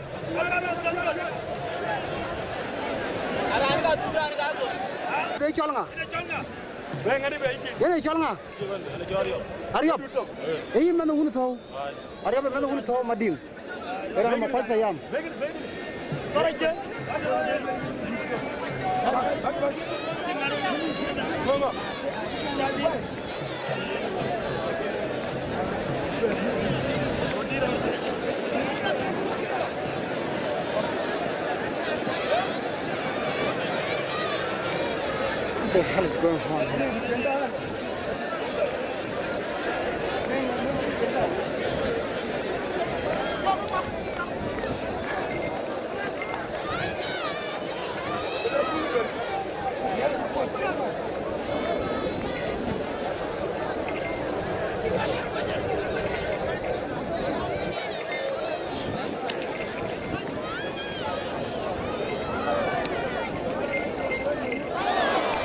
Ke cɔl ŋa? Yen ë cɔl ŋa? Ariɔp. Ee yï mɛnh wun thou. Ariɔp ë mɛnh wun thou Madiŋ. Ë raan ma kuac payam. What the hell is going on here?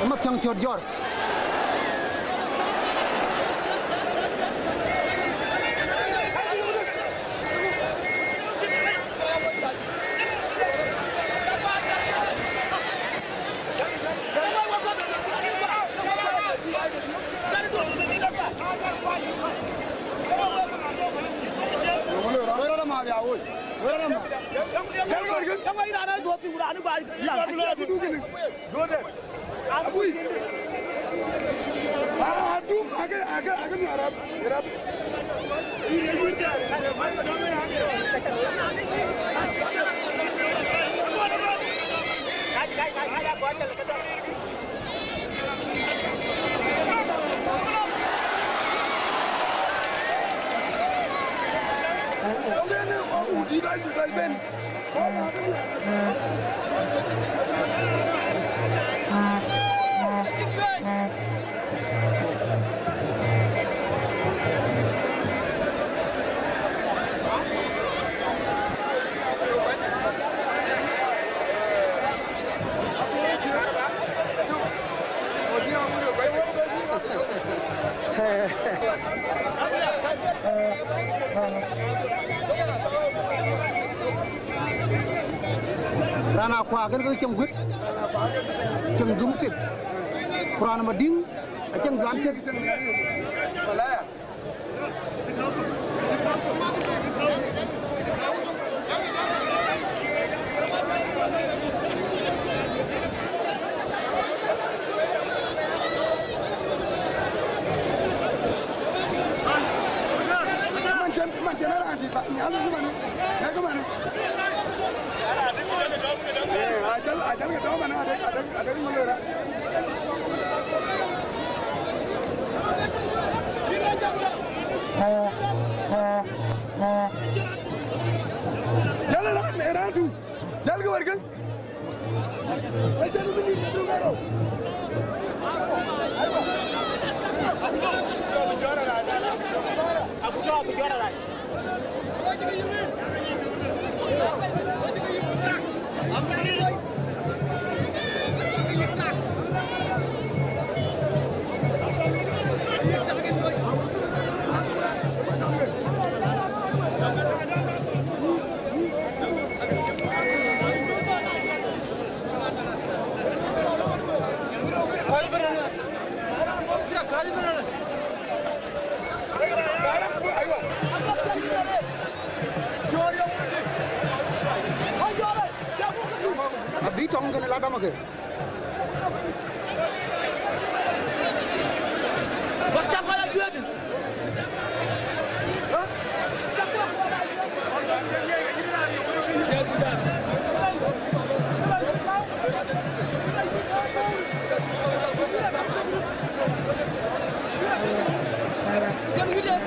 Ë Mathiaŋ Cɔt jɔr. Raan akuak kën ke cieŋ guët, cieŋ dum thith. Ku raan Madiŋ acieŋ juan thith. Jal raan, ee raan tui. Jal kë wärkë. Abï tɔŋ kën la dɔm ke. Can we let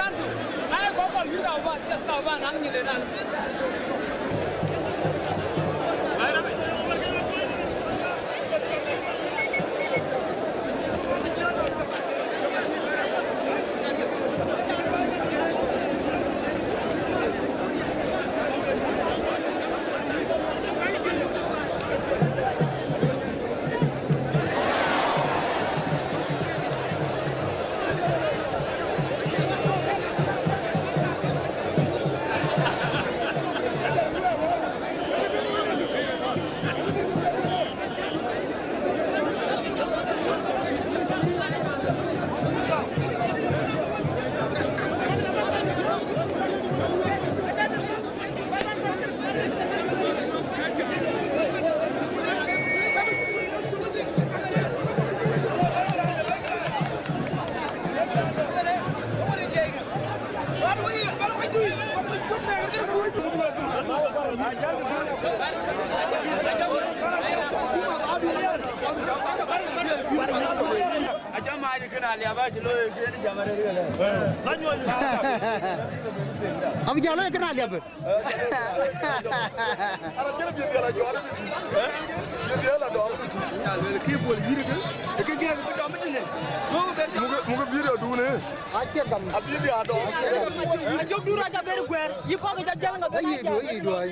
Ajam aje kena liaba ci lo ken jam arëër. Abï jam lo ken aliap. Ara cïn bï dhiɛl ajɔɔr ë tïŋ. Bï dhiɛl adɔɔr ë tïŋ. Ya luel kï bol yïrkë, kï gɛ̈k bï dɔm ë tënë. Mukë, mukë bï rɔt dunë. Acie gam. Abï dhiɛl adɔɔr. Ajɔk dun rac aber guɛɛr, yï kɔ̈k ë jɔ jäl ŋa bï. Ayi duɔi, ayi duɔi.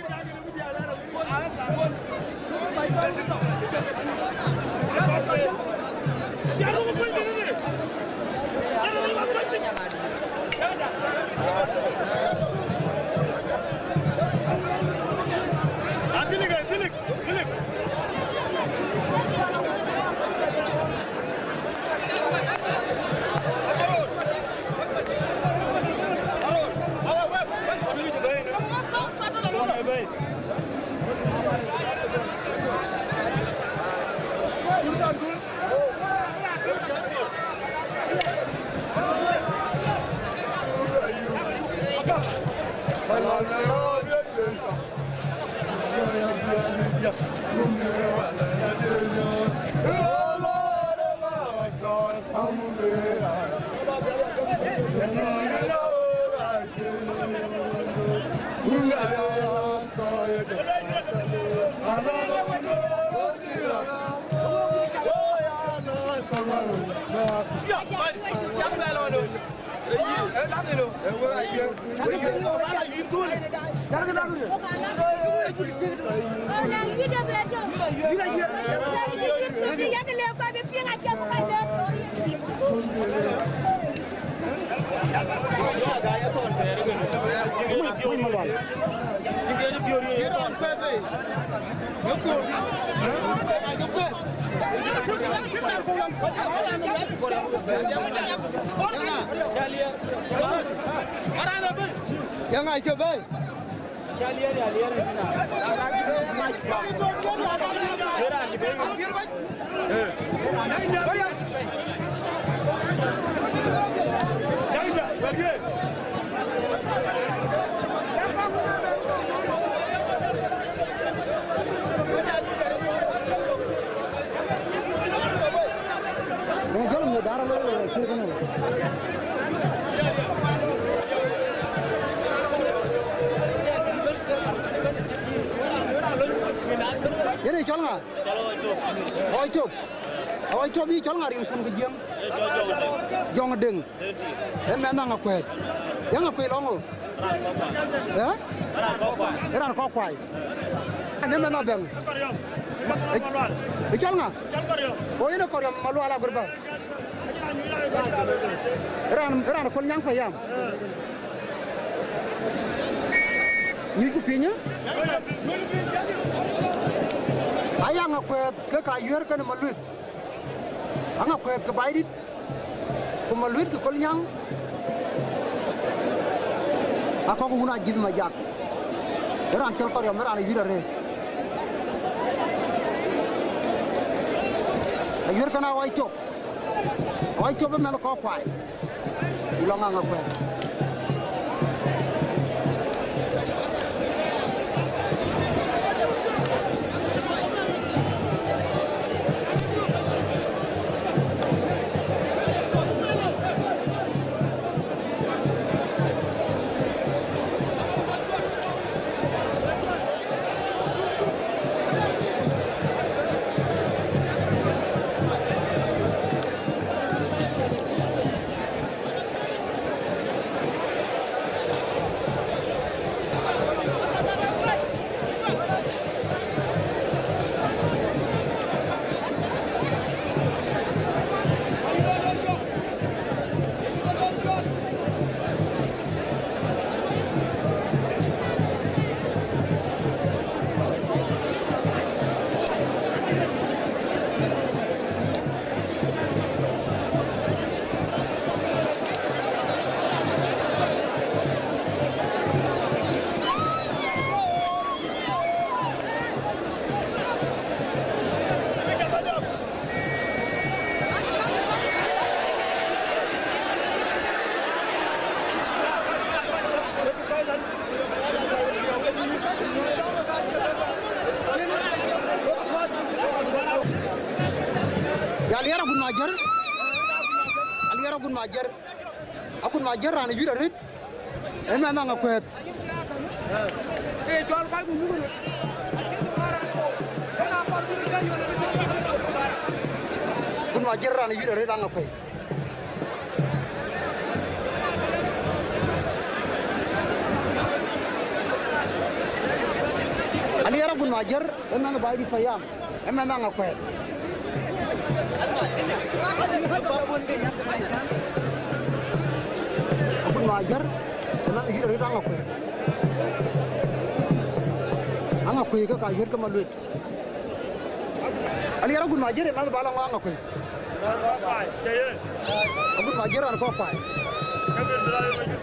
Yaŋ acï bɛ̈ɛ̈i. Yen ë cɔl ŋa? Ɣɔc Top. Ɣɔc Top yï cɔl ŋa rinkun ke Jiëŋ? Jɔŋ Deŋ. Ë mɛnh Aŋakuɛɛth. Ye Aŋakuɛɛth lɔŋ ɣo? Ë? Ë raan kɔ̈k kuai. Ë mɛnh Abɛ̈ŋ. Ë cɔl ŋa? O yen ë Kɔriɔm Malual Agurba. Ë raan, ë raan Kol Nyaŋ Payam. Nyucku piny, ë? Aya Aŋakuɛɛth ke ka yuɛ̈r kenë Malueth. Aŋakuɛɛth ke Baidït, ku Malueth ke Kol Nyaŋ, akɔ̈k wun Ajïth Majak. Ë raan cɔl Kɔriɔm, ë raan ë yuït arëët. Ayuɛ̈r kenë Ɣɔc Top. Ɣɔc Top ë mɛnh kɔ̈k kuai. Lɔŋ Aŋakuɛɛth. Majiɛr, Agut Majiɛr raan ë yuït arëët, ë mɛnh Aŋakuɛɛth. Agut Majiɛr raan ë yuït arëët Aŋakuɛɛth. Aliɛr Agut Majiɛr, ë mɛnh Baidït Payam, ë mɛnh Aŋakuɛɛth. Agut Majiɛr, ë mɛnh yuït arëët Aŋakuɛɛth. Aŋakuɛɛth ke ka yuït ke Maluet. Aliɛr Agut Majiɛr, ë mɛnh Balaŋo Aŋakuɛɛth. Agut Majiɛr raan kɔ̈k paai.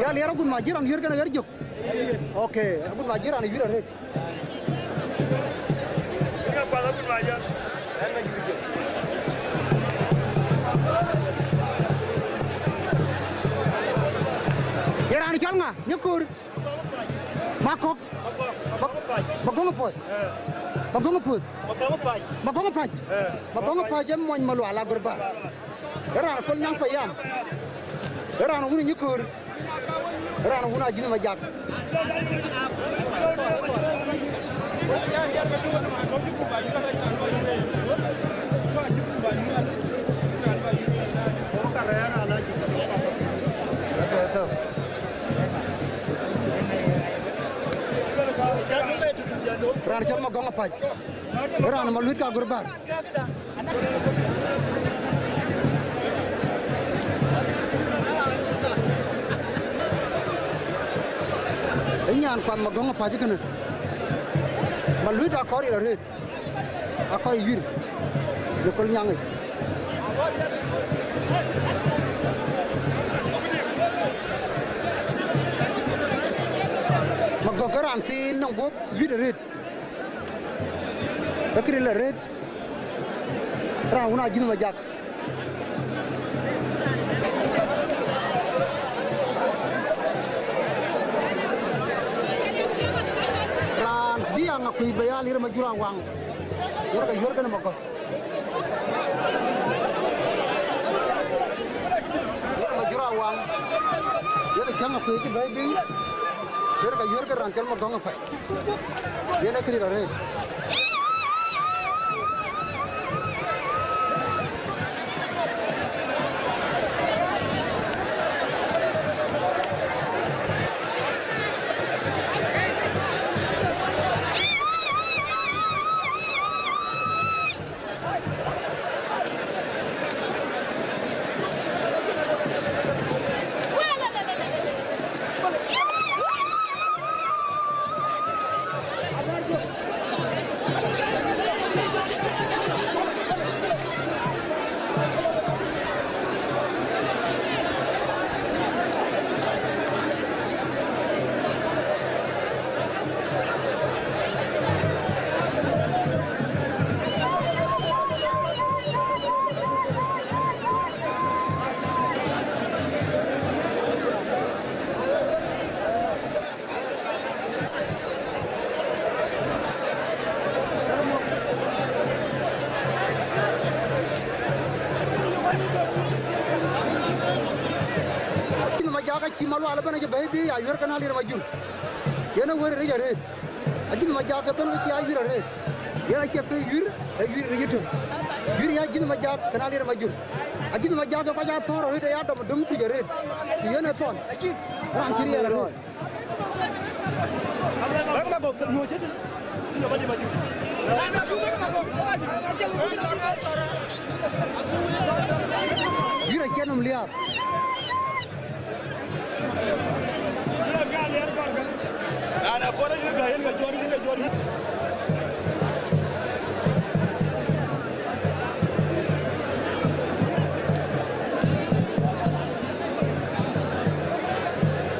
Ya Aliɛr Agut Majiɛr raan yuït kënë ɣer jök. Okay, Agut Majiɛr raan yuït arëët. Ye raan cɔl ŋa? Nyekor. Makɔ̈k. Magɔŋ Puɔth. Magɔŋ Puɔth. Magɔŋ Pac. Magɔŋ Pac ë mony Malual Agurbar. Ë raan Kolnyaŋ Payam. Ë raan wun Nyekor. Ë raan wun Ajïth Majak. Raan cɔl Magɔŋ Apac. Ë raan Maluit ka Gurbar. Ë nyan kuath Magɔŋ Apac kënë. Maluit akɔɔr yel arëët. Akɔɔr yuir. Në Kolnyaŋ yic. Magɔŋ ke raan thiin nɔŋ guɔ̈p yuit arëët. Ee këdï la rëët, raan wun Ajïth Majak. Raan bï Aŋakuei bɛ ya Aliɛr Majur Awaŋ, yen ke yuɔ̈r kënë Magɔŋ. Aliɛr Majur Awaŋ, yen ke cäŋ Aŋakuei cï bɛ̈ɛ̈i bï, yen ke yuɔ̈r kënë raan cɔl Magɔŋ Apac. Yen ee këdït arëët. Ajïth Majak acï Malual ëbɛ̈n acï bɛ̈ɛ̈i bï ya yuɔ̈r kënë Aliɛr Majur. Yen ee wëër rëc arëët. Ajïth Majak ëbɛ̈n ke cï ya yuir arëët. Yen acie pɛ̈i yuir, ee yuir rëc ëtök. Yuir ya Ajïth Majak kënë Aliɛr Majur. Ajïth Majak ke kɔc aa thɔ̈ɔ̈r arëët, ee ya dɔm döm kuc arëët. Ku yen ee thɔn. Raan cï riɛl arëët. Yuir acie nɔm liaap.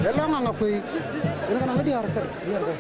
Ë lɔ̈ŋ Aŋakuei, yen kënë ŋö diäär kë, diäär kë.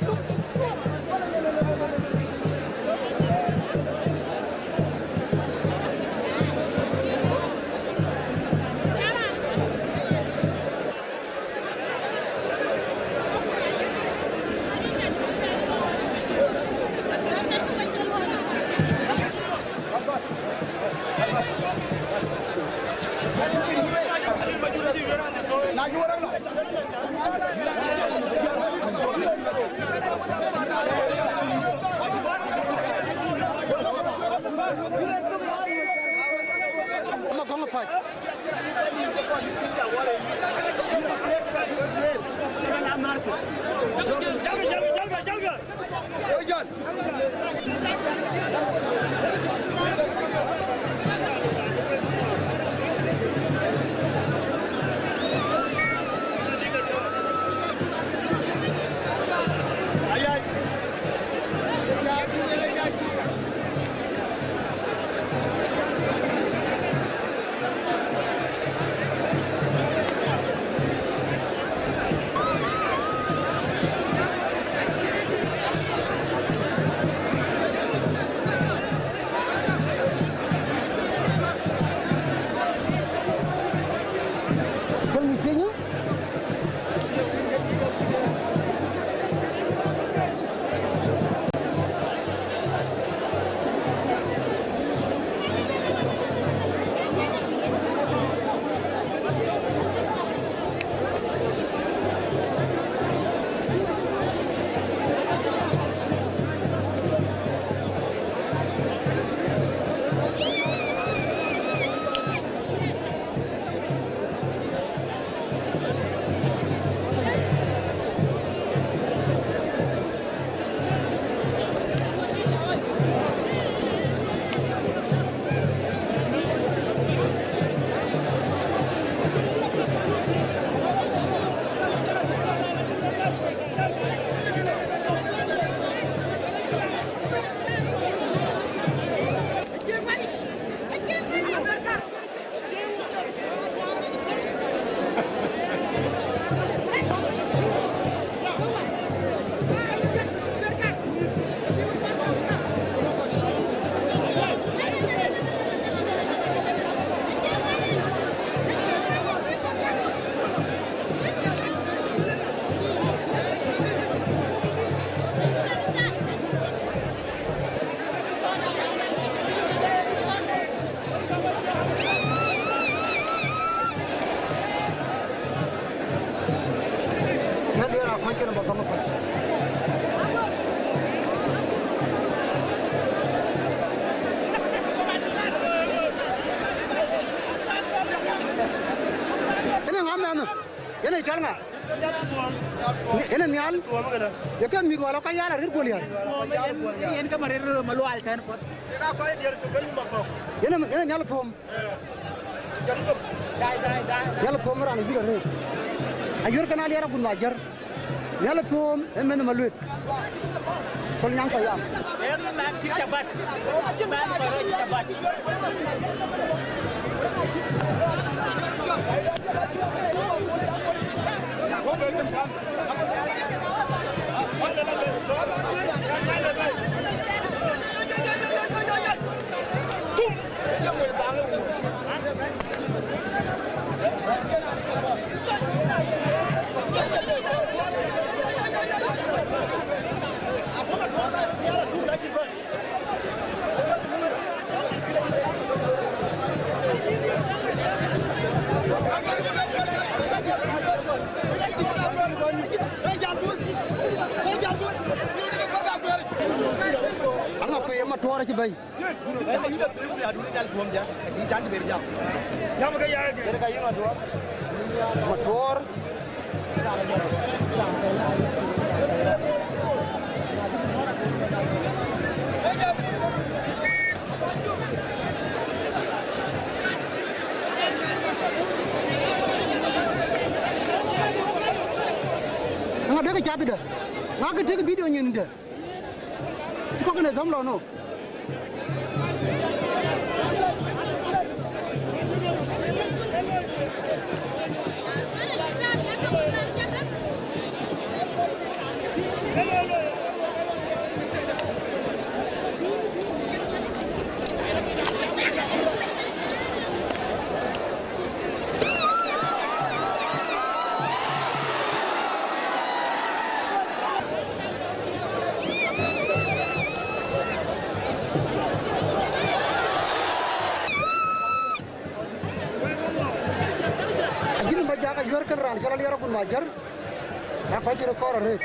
Yɛn diɛɛr akuɔc kën bä bäŋ kuɔc. Ënë ŋa mɛnh? Yen ee cɔl ŋa? Yen ee nhial? Ye ke mïth wala ka yal arëët guöl yal? Yen ke marir malual tɛ̈n puɔ̈th. Yen ee, yen ee nhial thuɔm. Nhial thuɔm raan ë bïk arëët. Ayuɔ̈r kën aliɛr agun ma jär. Nhial thuɔm ë mɛnh ë malueth. Kol nyaŋ kɔc yam. Ë mɛnh cït cabat. Mɛnh kɔc röt cït cabat. Aŋa kuëë Matuɔɔr acï bɛ̈i. Ënë yïn athiëëk, ku ya duëër nhial thuɔm jam. Acï can të ber jam. Jam ke ya ke. Matuɔɔr. Ŋa dek cath dë? Ŋa ke tek video nyin dë? Cï kɔ̈k kën ë thɔ̈m lɔ no. Raan cɔl Aliɛr Agut Majär, na kɔc cï röt kɔɔr arëët.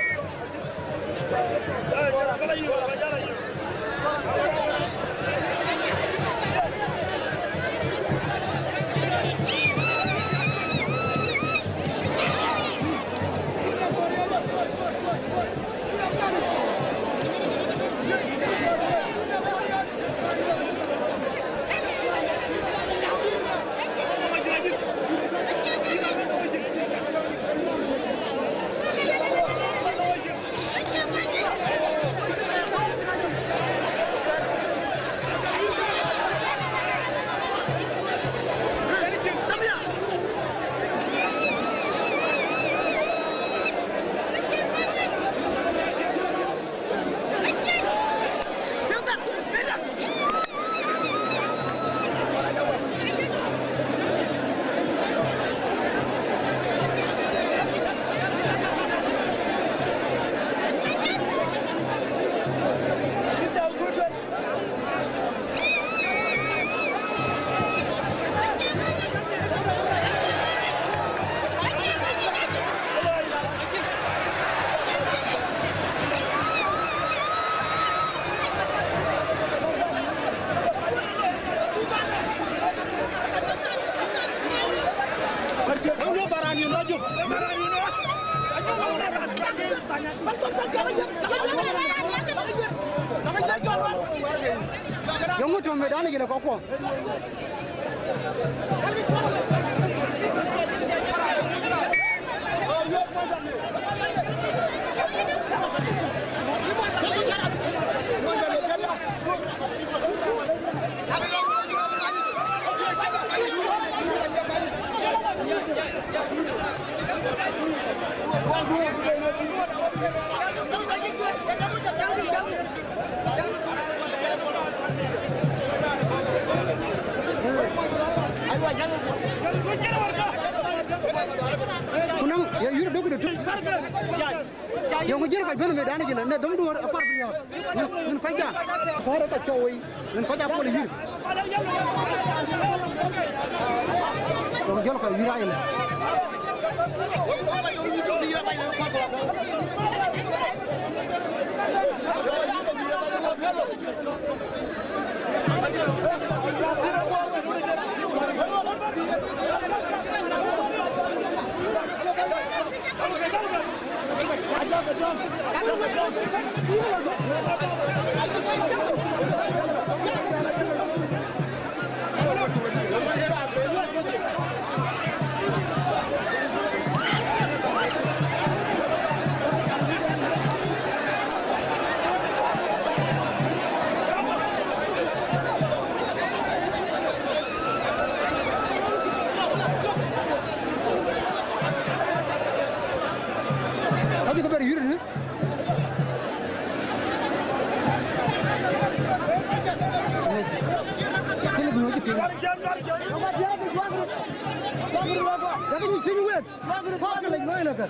Yöŋ tɔ̈ medan yic në kɔ̈kkuɔ. Ku nɔŋ ye yïr dök de tök. Yöŋ jiël kɔc bɛ̈n medan yic lë, në dhöm duɔ̈ɔ̈r akɔɔr bï yɔ̈ɔ̈k. Min, min kɔc da. Kɔɔr ë kɔc cɔu wei. Min kɔc apol yïr. Yöŋ jiël kɔc yïr ayï lë. Acï kë bɛ̈r yïr në. Kënë bï wëc piŋ. Yak nyic piny wek. Kɔ̈k lec looi lëkë.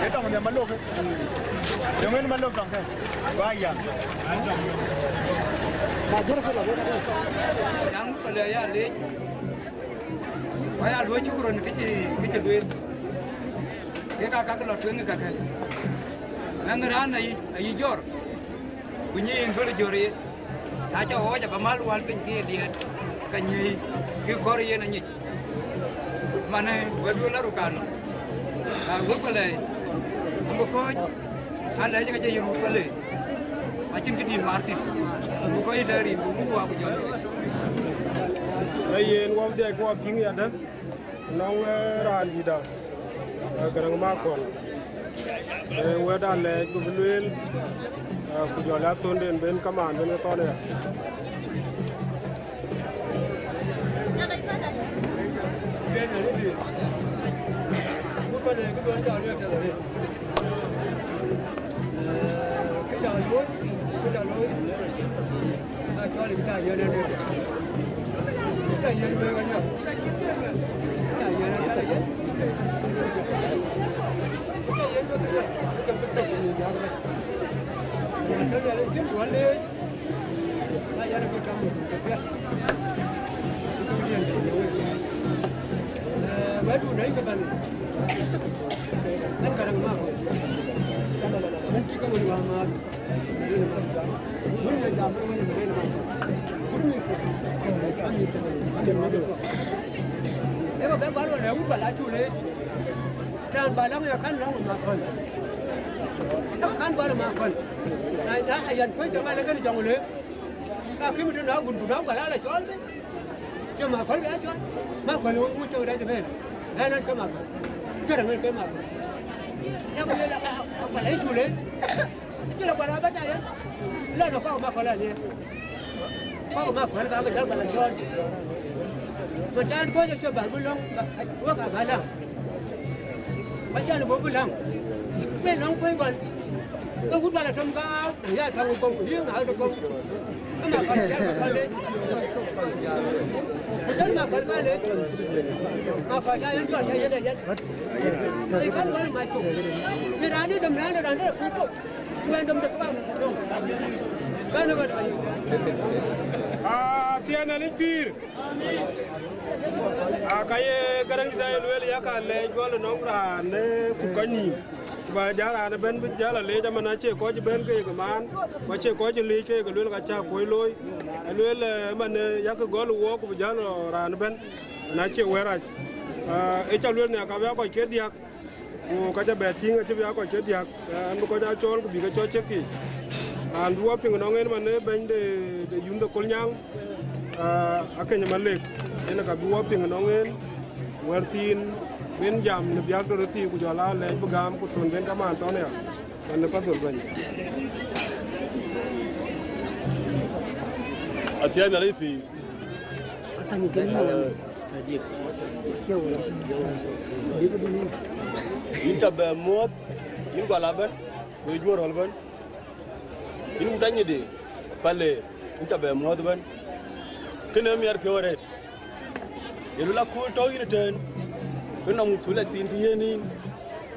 Ë tɔŋ de malok. Yöŋ en malok tɔŋ kë. Ba ya. Jaŋ pale ya lec. Wa ya luɔi cuk rɔn kë cï, kë cï lueel. Kek aa ka ke lɔ tueŋ ë kakë. Mɛnh raan ayï, ayï jɔr. Ku nyic en dhöl jɔ̈r ye, na ca ɣɔɔc aba mal wal piny ke ye liɛɛt, ka nyiëëi, ke kɔ̈r yen anyic. Panë wɛ̈t wek la röt kan nɔm. Aa, wek ku lɛɛc, ambi kɔ̈ɔ̈c, aa lɛɛc ka cä yen wut ku lɛɛc. Acïn kë dït maar thïn. Ambi kɔ̈ɔ̈c ë tɛ̈ rin ku wun ku wa ku jɔl. Ee yen wɔ dhiac ku wa piŋ yadë, nɔŋ, ee, raan dïïtda, ee, Gäräŋ Makɔl. Ee, wɛ̈t aa lɛɛc ku bï lueel, ee, ku jɔl a thönden ben kamaan ben ke thɔn aya. Eko bɛ gual wala wut wala cule. Dan ba lang ya kan lang ma kon. Eko kan gual ma kon. Na na ayan ko jama le kan jongule. Ka kimi dun na gun dun ka la la chol be. Ke ma kon be chol. Ma kon wu chol da je ben. Nan ke ma kon. Ke ran ke ma kon. Eko le la ka wala cule. Cï lɔ kual abä ca yɛn. Lɛn ë kɔk Makɔl ë liëër. Kɔk Makɔl ka ke jäl kual acɔɔl. Ku can kuɔ̈c acï bä bï lɔ̈ŋ, wek abä läŋ. Ba can bɔ̈ bï läŋ. Bï lɔ̈ŋ kuëny bän. Ke wut bä lɔ tɔ̈m ka ya tɔ̈ŋ kɔ̈u, yï ŋa tɔ̈ kɔ̈u. Ke Makɔl can Makɔl le. Ku can Makɔl ka le. Makɔl ca yɛn jɔt ca yɛn ë yɛn. Ë kan bä mac thok. Bï raan dï dom raan dï raan dï pur thok. Aa, thiɛɛn Nhialic pïïr. Aa, ka ye Gäräŋ dït aa ye lueel, yak aa lɛɛc gɔl ënɔŋ raan ë kut kɔc nïïm. Ku bä jäl raan ëbɛ̈n bï jäl aleec, aman acie kɔc ëbɛ̈n ke ye ke maan, ku acie kɔc ë leec ke ye ke lueel, ka cä kuɔ̈c looi. Ë lueel, ee, man, ee, yak gɔl ë wook, ku bï jäl raan ëbɛ̈n, man acie wɛ̈ɛ̈r rac. Aa, ë cä lueel nhiaak, ka bï aa kɔc ke diäk. Ku ka ca bɛ tïŋ acï bï aa kɔc ke diäk, ɛn bï kɔc aa cɔɔl ku bï ke cɔc cek kï. Raan bï wɔ piŋ ënɔŋ en man ë bɛ̈ny de, de Youth de Kolnyaŋ, aa, Akeny Malek, en ka bï wɔ piŋ ënɔŋ en, wɛ̈t thiin ben jam në biäk de röt thii ku jɔl aa lɛɛc bï gam ku thön ben kamaan thɔn aya, ɛn ë padhol bɛ̈ny. Athiɛɛn Nhialic pïïr. Yïn ca bɛ muɔ̈ɔ̈th, yïn gɔl abɛ̈n, ku ye juöör ëbɛ̈n. Yïn wut anyïdï, pale, yïn ca bɛ muɔ̈ɔ̈th ëbɛ̈n. Kënë miɛt piɔ̈u arëët. Ye luel akööl tɔ̈u yïn ëtɛ̈ɛ̈n, ke nɔŋ thul athiin cï yen yïn,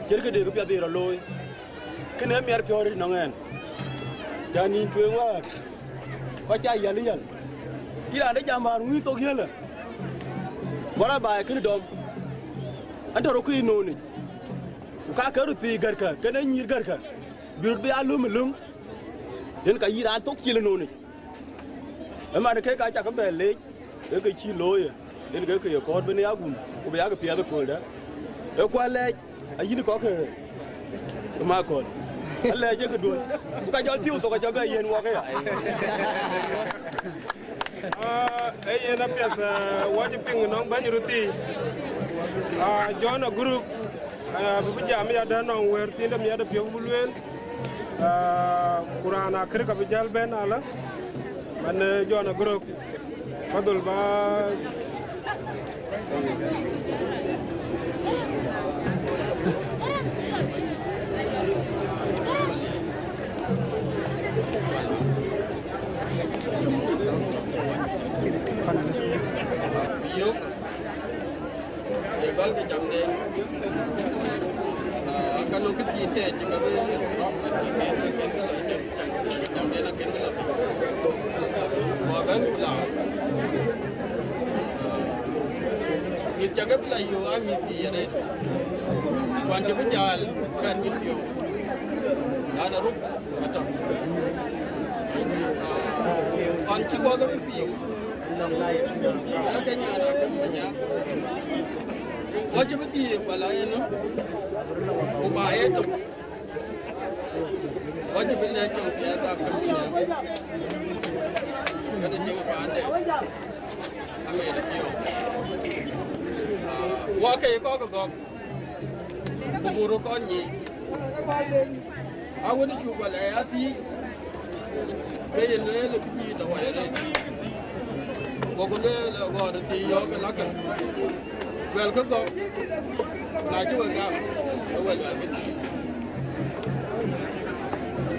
ciɛ̈t këde këpiɛth ye rɔt looi. Kënë miɛt piɔ̈u arëët nɔŋ ɛn. Ca nïn tueŋ wäär. Kɔc ca yäl yäl. Yïn raan de jam bäär ŋuïn thok yiëlë. Guɔ̈r abaai kënë dɔm. Ɛn tɔ̈ rɔt kë yï noonic. Ku ka ke röt thii gärkë, kënë nyïïr gärkë. Bï röt bï aa löm ë löŋ. Yen ka yïn raan thok cil ë noonic. Ëman ke ka cak bɛ leec, ke ke cï looi. Yen ke ke ye kɔɔr bï ya gum, ku bï yak piɛth ëkööldä. Ë kual lɛɛc, ayïn kɔ̈k ke Makɔl. Alɛɛc ë këduön. Ku ka jɔl thiëu thok, ka jɔ bɛ yiɛ̈n wɔk aya. Aa, ee yen apiɛth, ee, wɔ cï piŋ nɔŋ bɛ̈ny röt thii. Aa, John Aguruk, aa, bï bï jam yadë nɔŋ wɛ̈t thiin de miɛt de piɔ̈u bï lueel. Aa, ku raan akër ka bï jäl bɛ̈n alä. Man, ee, John Aguruk. Padhol ba. Yök, ye gɔl ke jamden. Ah, ka nɔŋ kë thiin tɛɛt cï ka bï interrupted, ke kën, ke kën bï lɔ jam, jam, jamden akën bï lɔ piny. Ku abɛ̈n ku la, ah, mïth cä ke bï la yök aa mïth thii arëët. Kuan cï bï jäl, kan mïth piɔ̈u. An aruk. Atɔ̈. Ɣɔn cï wɔ ke bï piŋ, ë ke nyan akëm Manyaŋ, Kɔc cï bï thiëëk wala ënë, ku ba ye tök. Kɔc cï bï lɛ̈k cɔŋ piɛth aa käŋ bï lɛ̈k. Kënë cï paande, America thiɔ̈k. Wɔ ke ye kɔc ke gɔ̈k, ku buk röt kɔn nyic. Awën cuk gɔl ë ya thiic, ke ye lueel ë bï tɔ wai arëët. Goku lueel ë gɔɔr thiic yɔ̈ɔ̈k ë lakë. Luɛlkë gɔ̈k, na cï we gam, ke we luɛlkë thiic.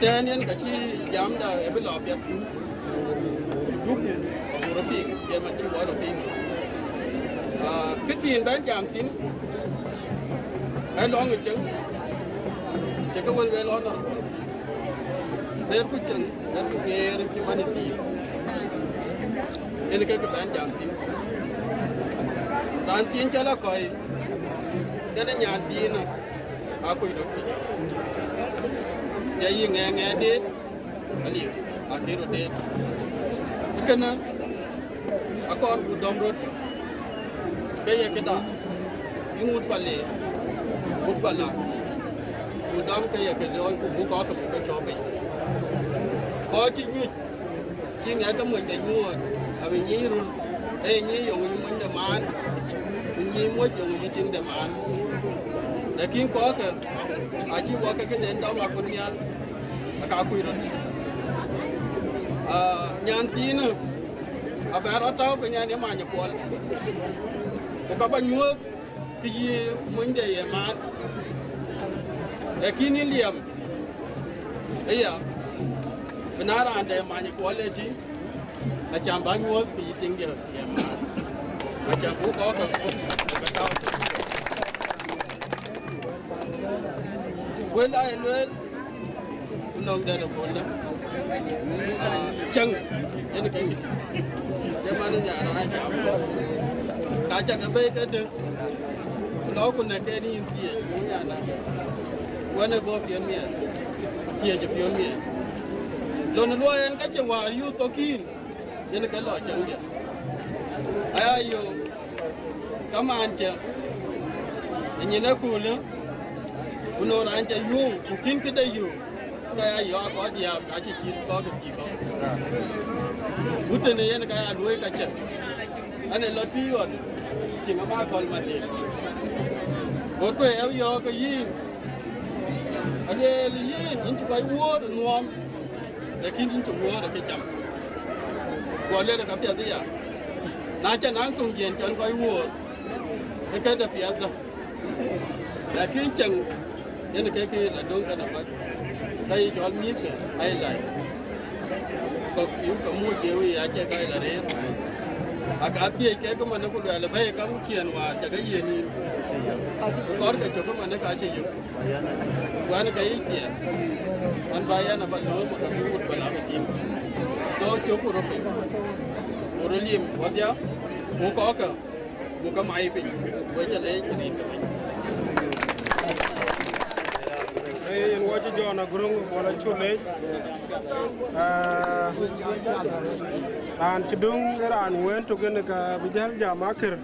Tɛ̈ɛ̈n yen ka cï jamda ë bï lɔ piɛth. Juku, abuk rɔt piŋ, ye man cï wɔ rɔt piŋ. Ah, kë thiin bɛ̈n jam thïn, ë lɔŋ ë cieŋ, cï ke wën lueel honorable. Ber ku cieŋ, ber ku geer cï man ë thiin. Yen ke kë bɛ̈n jam thïn. Raan thiin cɔl Akɔ̈i, kenë nyan thiinë, akuc röt ku cök. Jɔ yï ŋɛɛŋ ŋɛɛr deet, aliu, akë röt deet. Kënë, akɔɔr buk dɔm röt, ke ye këda, yïn wut Pale, wut Pala, buk dɔm ke ye kë looi ku buk kɔ̈k ke buk ke cɔ̈k piny. Kɔc cï nyuc, cï ŋɛk ke monyde nyuɔɔth, abï nyic röl, ee nyic yɔŋ yï monyde maan, ku nyic moc yɔŋ yï tiŋde maan. Lakin kɔ̈kkë, acï wɔ ke këden dɔm akut nhial, aka kuc röt. Ah, nyan thiinë, abɛ̈n rɔt tääu piny ɛn ye many kuɔl, ku ka ba nyuɔ̈th, kë yï monyde ye maan. Lakin yïn liɛm aya, bï na raan de many kuɔl ë tïŋ, acam ba nyuɔ̈th kë yï tiŋde ye maan. Acam buk kɔ̈k ke buk ke tääu. Wël aa ye lueel, ku nɔŋ dɛ̈t ëkööl dɛ̈. Ah, cäŋ, yen ke cït. Ye man ë nyan raan jam. Ka cä ke bɛ̈i kedë, ku lɔ ku nɛ̈k ke yïn thiëëc, ku ya na. Wën ë bɔ̈ piɔ̈n miɛt, ku thiëëc ë piɔ̈n miɛt. Lon ë luɔi en ka cï wäär yuth thok yïn, yen ke lɔ cäŋ diɛ̈. Aya yöök, kamaan cä, ë nyin ëköölë, ku nɔŋ raan cä yöök, ku kïn këde yöök, ka ya yɔ̈ɔ̈k kɔc diäk, acï cït kɔ̈k ë thii kɔ̈k. Ku tënë yen ka ya luöi ka cä, an, ë lɔ tui ɣɔn, tiŋ ama kɔl man tiŋ. Go tuɛɛu yɔ̈ɔ̈k ke yïn, alueel yïn, yïn cï kɔc wuöör ë nuɔɔm, lakin yïn cï wuöör ë këcam. Guɔ lueel ka piɛth aya, na cä naŋ töŋ jiɛɛn cɔn kɔc wuöör, ë këde piɛth dhä. Lakin cäŋ, yen ke kë la döŋ kenë kɔc, ka yï cɔl mïthkë, aye lai. Kɔ̈k yuk ke muc ye wei, acie ka yï la rëër. Aka thiëëc kek ëmënë ku luɛl ë bɛ̈i ka ku ciëën wäär cä ke yiën yïn. Ku kɔɔr ke cök ëmënë ka cï yök. Ku ɛn ke yic thiɛɛr, an, ba yɛn aba lööm, ka bï wut ba la bï tïŋ. So, cökku röt piny, ku röt lim wadhia, ku kɔ̈kkë, ku ke mai piny, ku we cä leec, ku rin ke piny. Ee, yen wɔ cï Jɔn Aguröŋ, wala cuk leec. Ah, raan cï döŋ ë raan wën tök en ka bï jäl jam akër.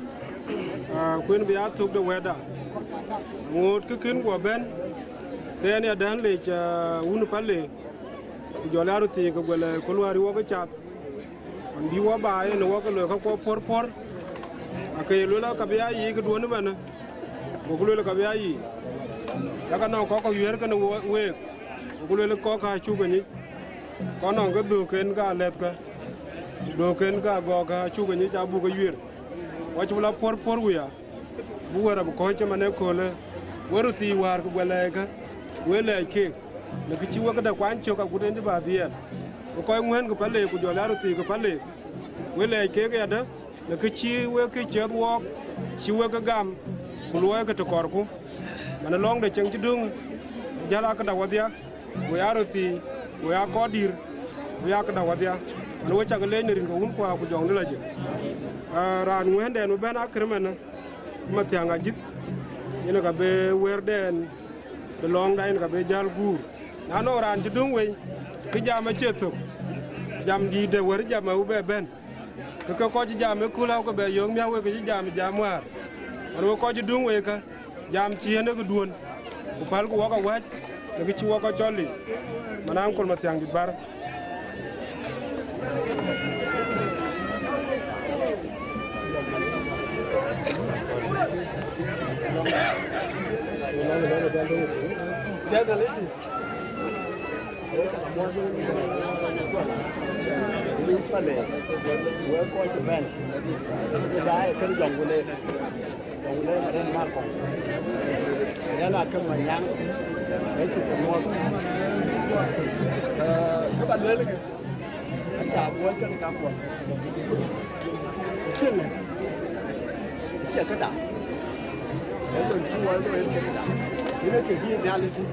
Ah, ku en bï ya thök de wɛ̈tda. Ŋoot kë kën guɔ bɛ̈n, ke ɛn ya dɛ̈n lec, ah, wun Pale, ku jɔl ya röt thiëëc ke guɛl, eh, kë luääri wɔ ke cath. Ɣɔn bï wɔ ba yen wɔ ke loi käkuɔ puɔ̈r puɔ̈r, ake ye lueel ka bï ya yiic këduɔ̈n ëmënë, goku lueel ka bï ya yiic. Yak nɔŋ kɔ̈k ke wiëër kenë wo-, week, goku lueel kɔ̈k ka cuk ke nyic. Kɔn nɔŋ ke dhöökken ke alɛ̈thkë, dhöökken ke agɔɔkkë acuk ke nyic abuk ke wiëër. Wɔ cï bï la puɔ̈r puɔ̈r wia, bï wɛ̈t abï kɔ̈ɔ̈c cï man ëköölë, wek röt thii wäär ku guɛl lɛɛckë, wek lɛɛc keek, në kë cï wek këde kuany cök agut en cï bä dhiɛɛl. Ku kɔc ŋuɛ̈ɛ̈n ke Pale ku jɔl ya röt thii ke Pale, wek lɛɛc keek ayadäŋ, në kë cï wek kë ciɛth wɔɔk, cï wek ke gam, ku luɔɔikë të kɔɔrku. Man ë lɔŋde cieŋ cï döŋ, jäl aa këda wadhia, ku ya röt thii, ku ya kɔc dïïr, ku ya këda wadhia. Man ë we cak leec në rin ke wun kuaa ku jɔŋdï lɔ jë. Ah, raan ŋuɛ̈ɛ̈ndɛn bï bɛ̈n akër ëmënë, Mathiaŋ Ajïth, yen ka bï wɛ̈ɛ̈rden de lɔŋda yen ka bï jäl guur. Na nɔŋ raan cï döŋ wei, kë jam acie thök, jam dïïtde wär jam abï bɛ bɛ̈n. Ke ke kɔc cï jam ëkööl, aake bɛ yöök miäk wek ke cï jam, jam wäär. Ɣɛn wek kɔc cï döŋ wei kä, jam cï yen ë këduön, ku pälku wok awäc në kë cï wok kɔc cɔl yic, man Uncle Mathiaŋdït Bär. Ënë pale, wek kɔc cï bɛ̈n, daai kën Jɔŋ Wulë, Jɔŋ Wulë Maren Malkɔŋ. Yɛn Akem Manyaŋ, ë cuk ke muɔ̈th. Ee, kë ba luelkï, aca buɔɔc kën kakuɔn. Cïn, acie këda. Ee lon cï wɔ looi en ke këda. Kën ee kë bï Nhialic tïŋ.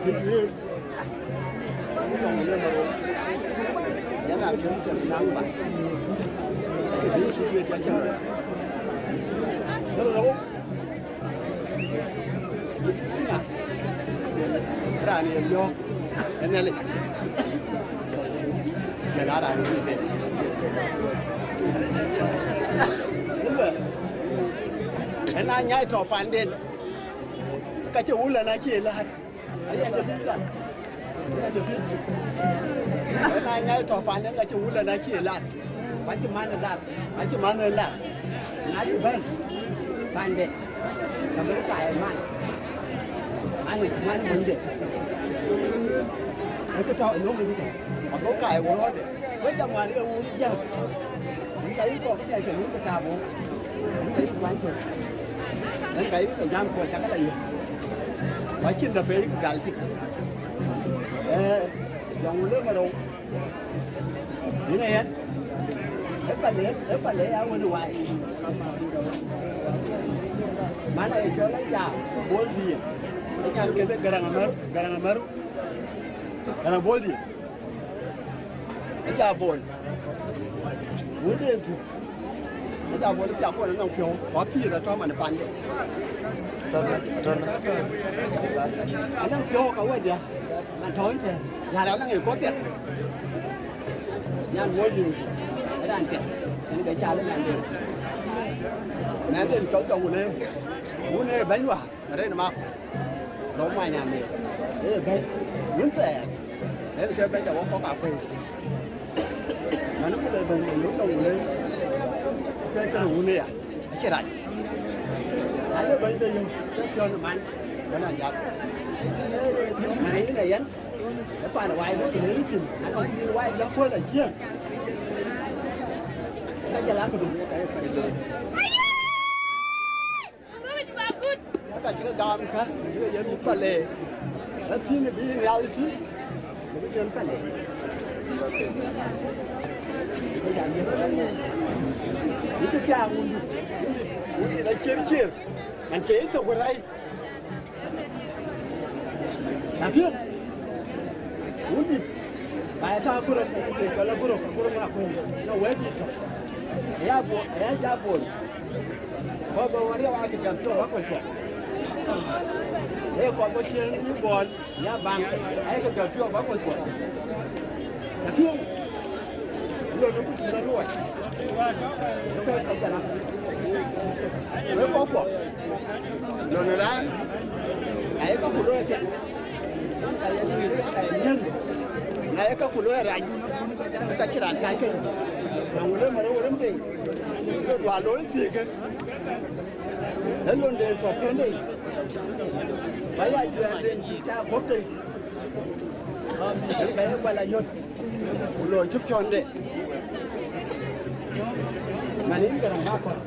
Kë bï Yɛn Akem ke naŋ baai, ke bï cï juëc ka cï lɔ. Rou, raan ye biɔ̈ɔ̈k ë Nhialic, jɔl aa raan ye bï bɛ̈n. Ëmën, ëna nyai tɔ̈ panden, ka cï wulën acï laat. Ayen de piny kan. Ayen de piny. Ëna nyai tɔ̈ panden ka cï wulën acï lat. Ku acï man ë lat. Acï man ë lat. Na cï bɛ̈n pande, ka bï kaai man. An, man wunde. Ee kë tɔ̈ ë löŋ wunde. Ago kaai wurɔ̈ɔ̈de. Ku jam wään ë wun jam. Yen ka yï kɔɔr kë cä cï wun kë taap wok. Yen ka yï kuany cök. Yen ka yï ke jam kuɔɔc cakë la yök. Ku acïn dap pei kë gal thïn. Ee, Jɔŋ Wulë Marou. Yïn ë yɛn. Ë pale, ë pale ya wën ë wai. Man aye cɔl Aja Bol Dhiëëŋ. Ë nyan kënë Gäräŋ Amär, Gäräŋ Amär. Gäräŋ Bol Dhiëëŋ. Aja Bol. Wun de tu. Aja Bol thiak kɔn anɔŋ piɔ̈u, wa pïïr atɔ̈ man pande. Anɔŋ piɔ̈u ka wɛ̈tdiä, man tɔ̈ ëntɛ̈ɛ̈n. Yär anɔŋ ë kɔ̈th thiak. Nyan Bol Dhiëëŋ. Raan thiak. Yen ke cal mɛnden. Mɛnden cɔl Jɔŋ Wulë. Wun ee bɛ̈ny wäär. Rin Makɔ̈r, rou Many Amer, ee bɛ̈ny, wun thɛɛr, en ke bɛ̈ny de wok kɔ̈k akuëi. Man ku le bɛ̈ny de yök Jɔŋ Wulë, ke kënë wun aya, acï rac. Na le bɛ̈ny de yök, ke piɔ̈n man, bɛ̈n a jam. Man yïn ë yɛn, ë pan wai bï ku le rït thïn, anɔŋ yïn wai bï aköl aciëŋ. Ka jɔl a këdu, ka ye kɔc. Aka cï ke gam kä, cï ke yen muk pale. Lathïn bï reality, bï yen pale. Bï ke thiaak wundu, wundu, wundu la cier cier. Man cie ithok ku rai. Lathïn, wundu, ba ya tɔ Gurok, ke cɔl Gurok, Gurok na kuëi, na wɛ̈ɛ̈t tɔ. Ya bo, ya ja bol. Kɔc bɔ̈ wär ya wa ke gam piɔ̈u wa kɔc cuɔt. Ee kɔc bɔ̈ ciëën wï bɔɔl ya baŋ, ayek ke gam piɔ̈u wa kɔc cuɔt. Ka piɔ̈u, lon ku cï la luɔi. Ke ka jana. Wek kɔc kuɔ. Lon raan, ayek ku luɔi ëtɛ̈n. Ka ye, ka ye miël. Na ye ka ku looi rac, ka cï raan kac ke. Na wulë märë wurëm bei. Lon dual looi thiëëkë. Ë lon den tɔ piɔ̈nde. Ba ya juɛɛr den cï ca guɔ̈p de. Yen ka ye gual ayöt. Ku looi cï piɔ̈nde. Man yïn Gäräŋ Makɔ̈r.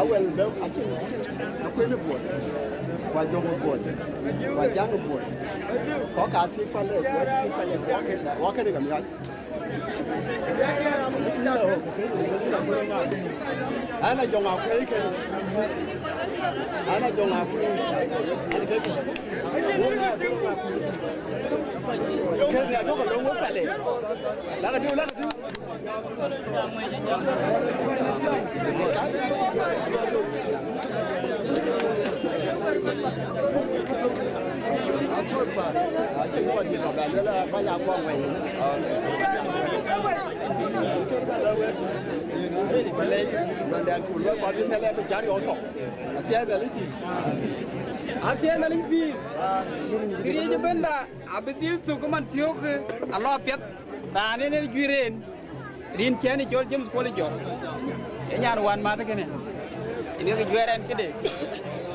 Awel bë acïn, acïn, akuën ë buɔt. Ku ajɔŋ ë buɔt. Ku ajaŋ ë buɔt. Kɔc ka thiëk pale, ku thiëk pale, ku wakën, wakën ë gam yɔc. Ana jɔŋ akuëi kënë. Ana jɔŋ akuëi. Ana ke kënë. Kënë aduk alɔŋ wek pale. Lak adu, lak adu. Malec, Luanda ku luɔi kɔc bï Nhialic abï cär yɔu thok. Athiɛɛi Nhialic pïïr. Athiɛɛi Nhialic pïïr. Këriëëc ëbënda abï dhil thök ë man thiöök, alɔ piɛth. Raan en en juëër en, rin ciɛɛn ë cɔl James Kuɔl Jɔk. Ee nyan wään mäth kënë. Yen ke juɛɛr ɛn këde.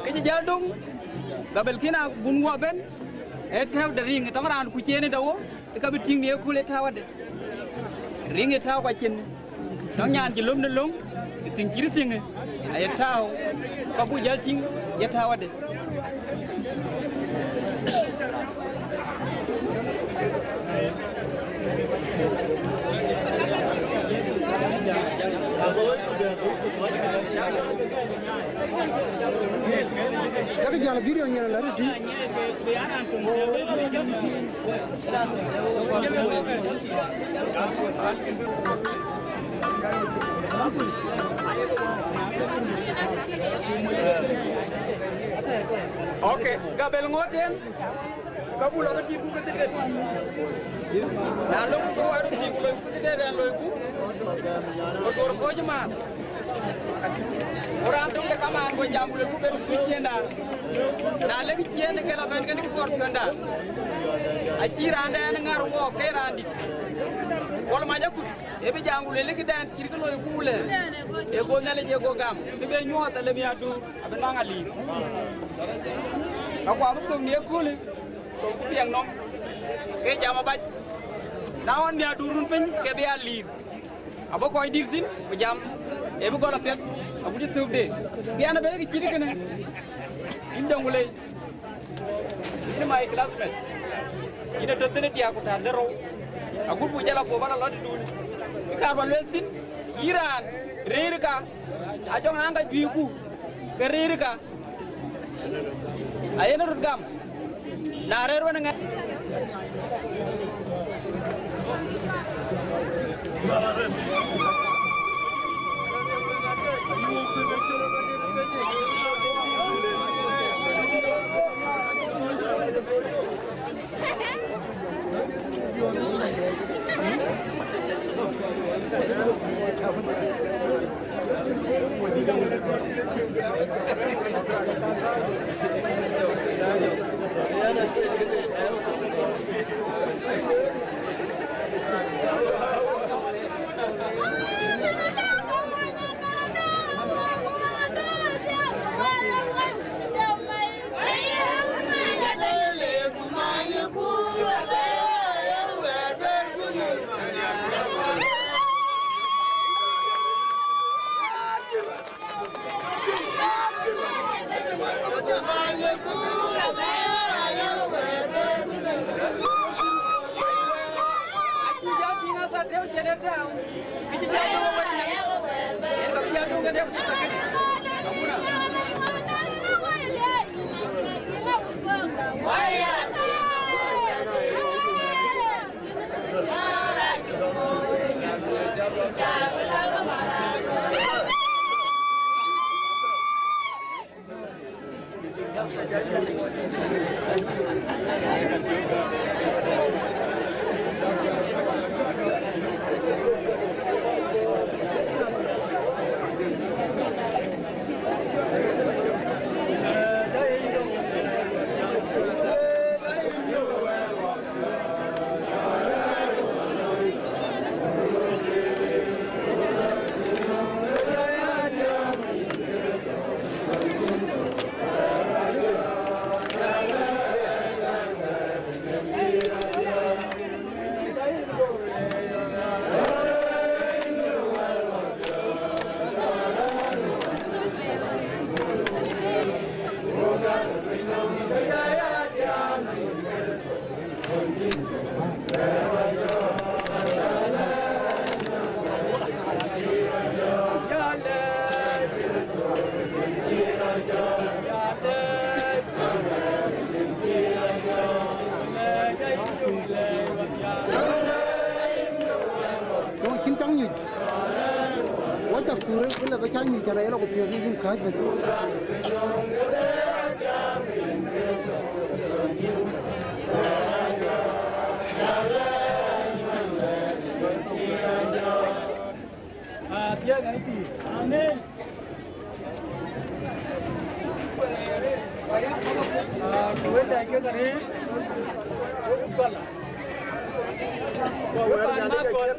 Kë cï jäl döŋ, Gabel kïn abun guɔ bɛ̈n, ee tɛ̈ɛ̈u de riŋ, tɔŋ raan ku ciëën ë dawö, ë ka bï tïŋ në ye kööl ë tääu adï. Riŋ ë tääu ka cin. Tɔŋ nyan cï löm në löŋ, ë thiŋ cït thiŋë, aye tääu, ka buk jäl tïŋ, ye tääu adï. Yak jäl video nyin la riti. Okay, Gabel ŋoten. Ka buk lɔ ke tiiku ke thiëëk. Na lok ku ke wai röt thiiku loiku ke thiëëk ɛn loiku, ku duɔ̈r kɔc maan. Ku raan töŋ de kamaan ku jam ku lëlku ben ku dhuk ciëënda. Na lek ciëën ke la bɛ̈n kën kë puɔ̈r piɔ̈nda. Acï raan dɛn ŋär wɔɔk ke raan dït. Wal mac akut, ee bï jam ku lëlë këdɛn cït kë loiku wulë. Ee go Nhialic ee go gam, kë be nyuɔɔth alë miäkduur. Abï naŋ aliir. Ka ku abï thök në ye köölë, thökku piɛŋ nɔm. Ke jam abac. Na ɣɔn miäkduur run piny, ke bï aliir. Abï kɔc dït thïn, ku jam, ee bï gɔl apiɛth, agut cï thökde. Bï an abɛ̈n kë cït kënë. Yïn döŋ wulëi. Yïn my classmate. Yïn ë tɔ̈ thïn ë diäk ku tɔ̈ dhërou. Agut buk jal apuɔ̈u bä la lɔ tëdun. Kë kaar bä luel thïn, yïn raan, rëër ka, acɔŋ naŋ ka juëcku, ke rëër ka, ayen röt gam, na rëër wën ŋɛk. Kɔn cïn cäŋ nyuc. Wacä kuur ë lë bä cä nyuc, cä rɛɛc lɔ ku piɔ̈ɔ̈th yïn kääc bɛ̈n. Amen. Ah, ku wek dɛ̈ɛ̈c kek arëët, wek ku gɔl. Wek paan Makɔl.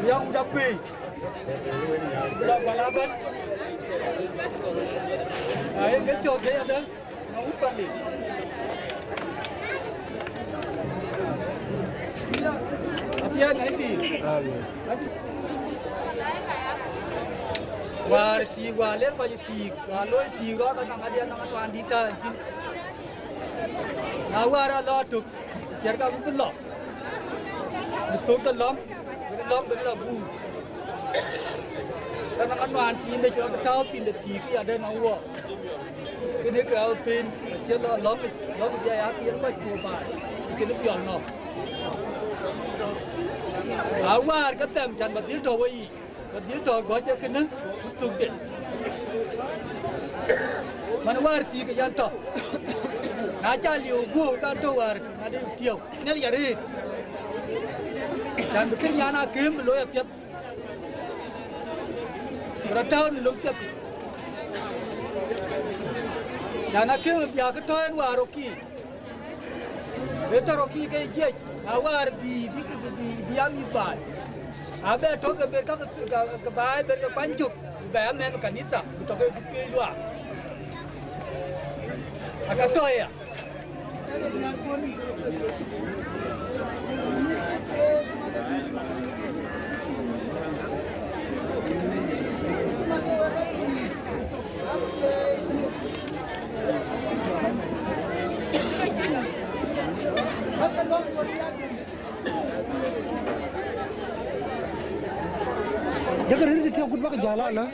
Yak ku dak kuëëc. Ku lɔ gɔl abɛ̈n. Ah, yen ke cɔk ke yadäŋ. Apiɛth na pïïr. Wäär thiik, wäär ler kɔc thiik, wäär looi thiik rɔt, anɔŋ adiɛn nɔŋ anuan dït tääu thïn. Na wäär alɔ tök, ciɛɛr ka bï lɔ. Bï thök de lɔ̈m, bï lɔ̈m, bï lɔ guur. Ka na ka nuan thiin de cɔk tääu thiin de thiik ya de nɔm wɔ. Kënë ke ɣɔ̈k pën, acie lɔ lɔ̈m, lɔ̈m bï ya ke yen kɔc tuɔɔk baai, kënë piɔl nɔm. Awäär ke thɛm can ba dhil tɔ̈ weyiic, ba dhil tɔ̈ gɔ̈c ee kënë, ku thukde. Man wäär thiik ke yan tɔ̈. Na ca liu guöör ka tɔ̈ wäär, na de tiëu, nɛl ya rëët. Can bï kën nyan akëm bï looi apiɛth. Ku rɔt tääu në löŋ piɛth. Yan akëm bï ya ke tɔ̈ en wäär rɔt kï. Ë tɔ̈ rɔt kï ke jiëc, na wäär bï, bï, bï, bï, bï ya mïth baai. Abɛ tɔ̈ ke ber ka ke, ke, ke baai ber ke kuany cök, bɛ ya mɛnh kanitha, ku tɔ̈ ke bï piööc luaak. Aka tɔ̈ ya. Jɔkë rëër kë tïŋ akut bäk jäl alä.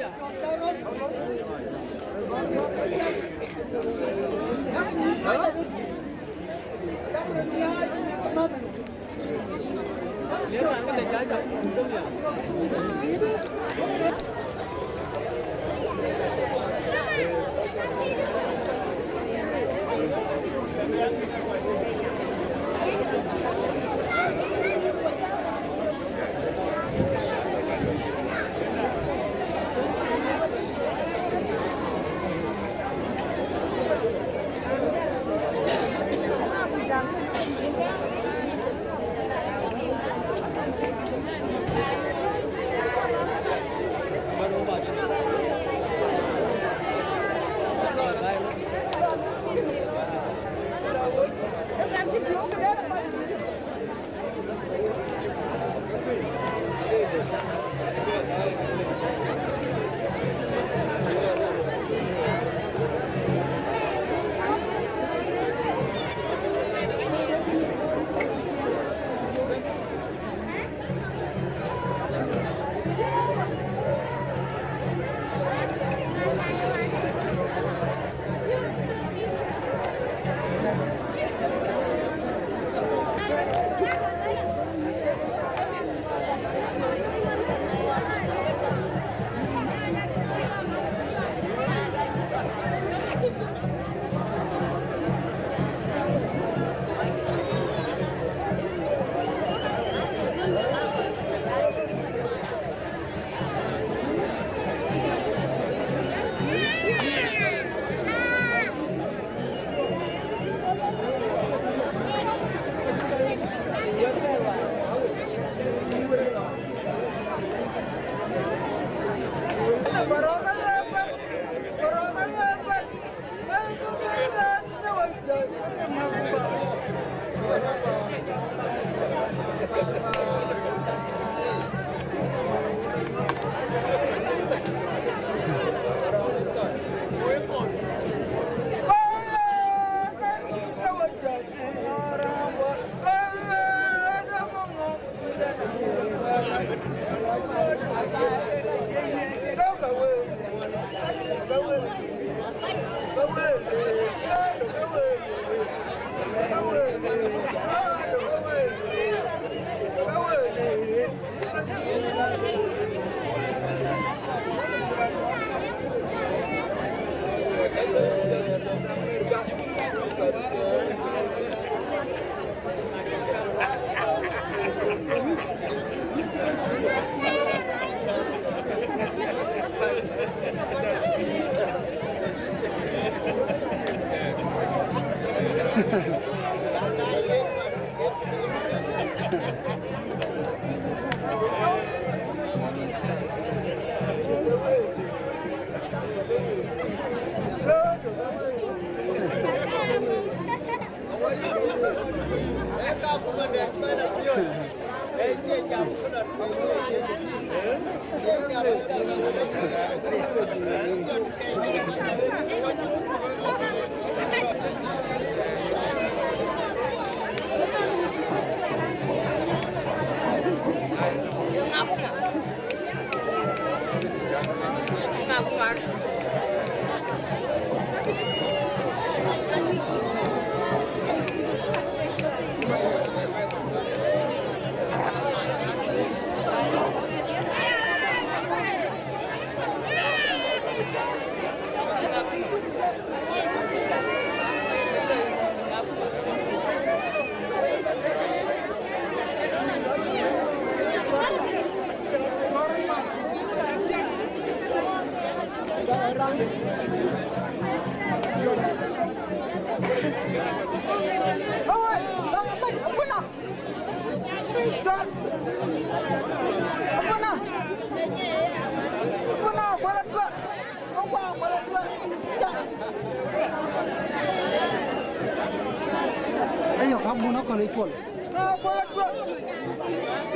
Ayok, abun akɔl ë cuɔl.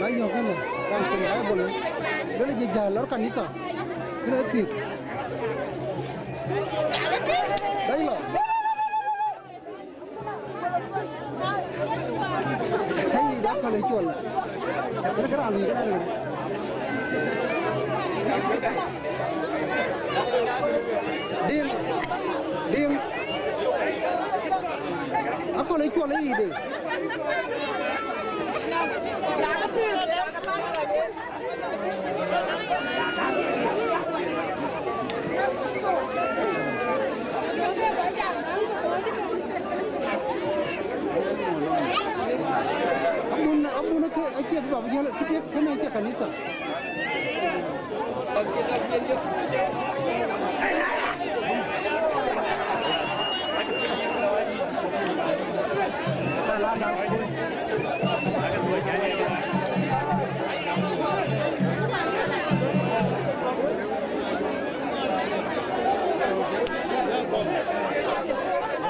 Ayok, kënë, raan kuny Baibol, lëlë jë jäl lɔr kanitha, kënë thiëk. Dai lɔ. Hey, da kɔl ë cuɔl. Kërë kërë alui kënë alui. Diŋ, diŋ. Akɔl ë cuɔl ë yic de. Amun, amun ke acie baba jalo kiti kene acie kanisa.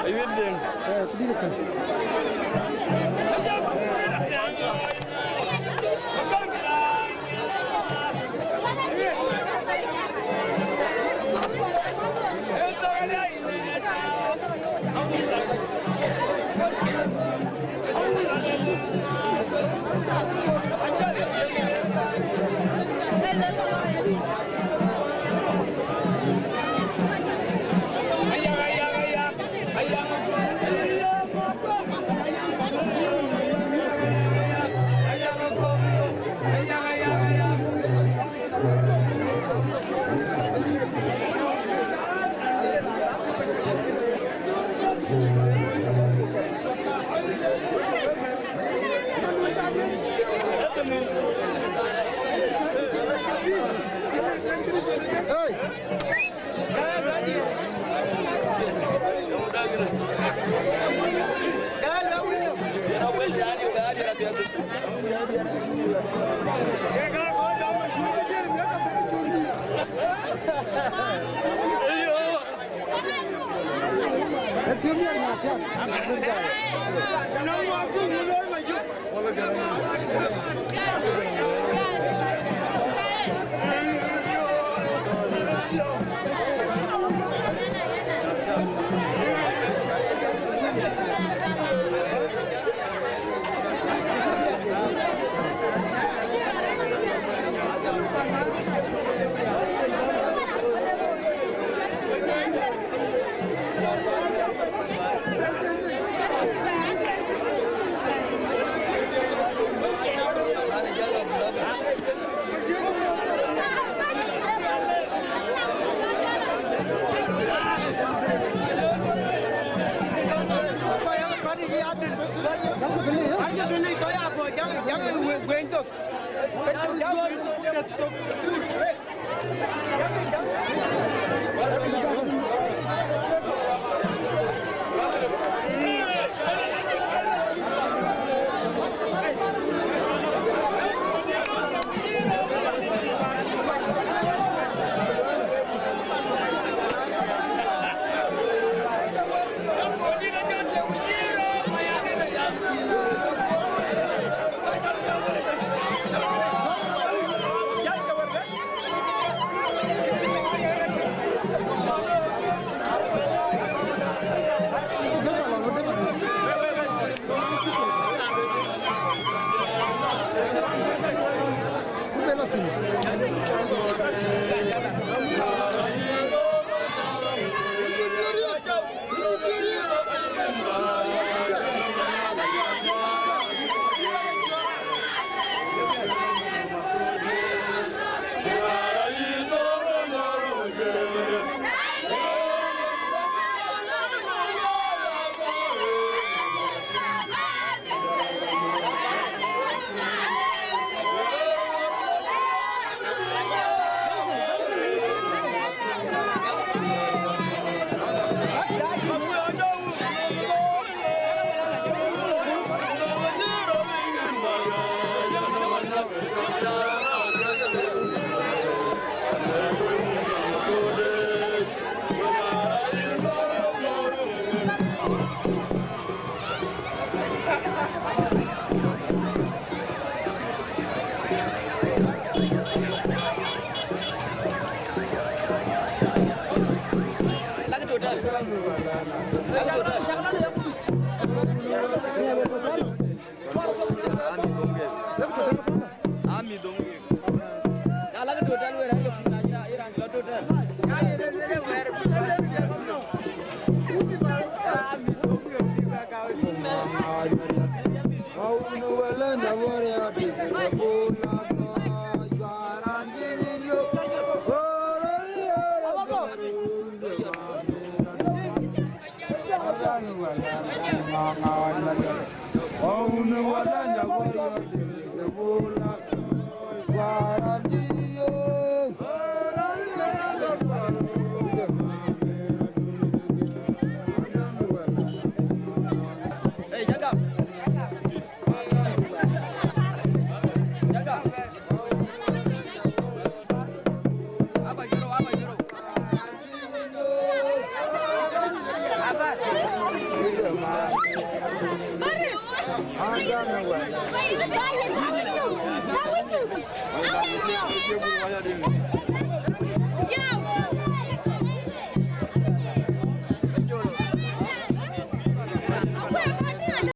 Ayuet Deŋ. Eh, kudït ëkë. Hey!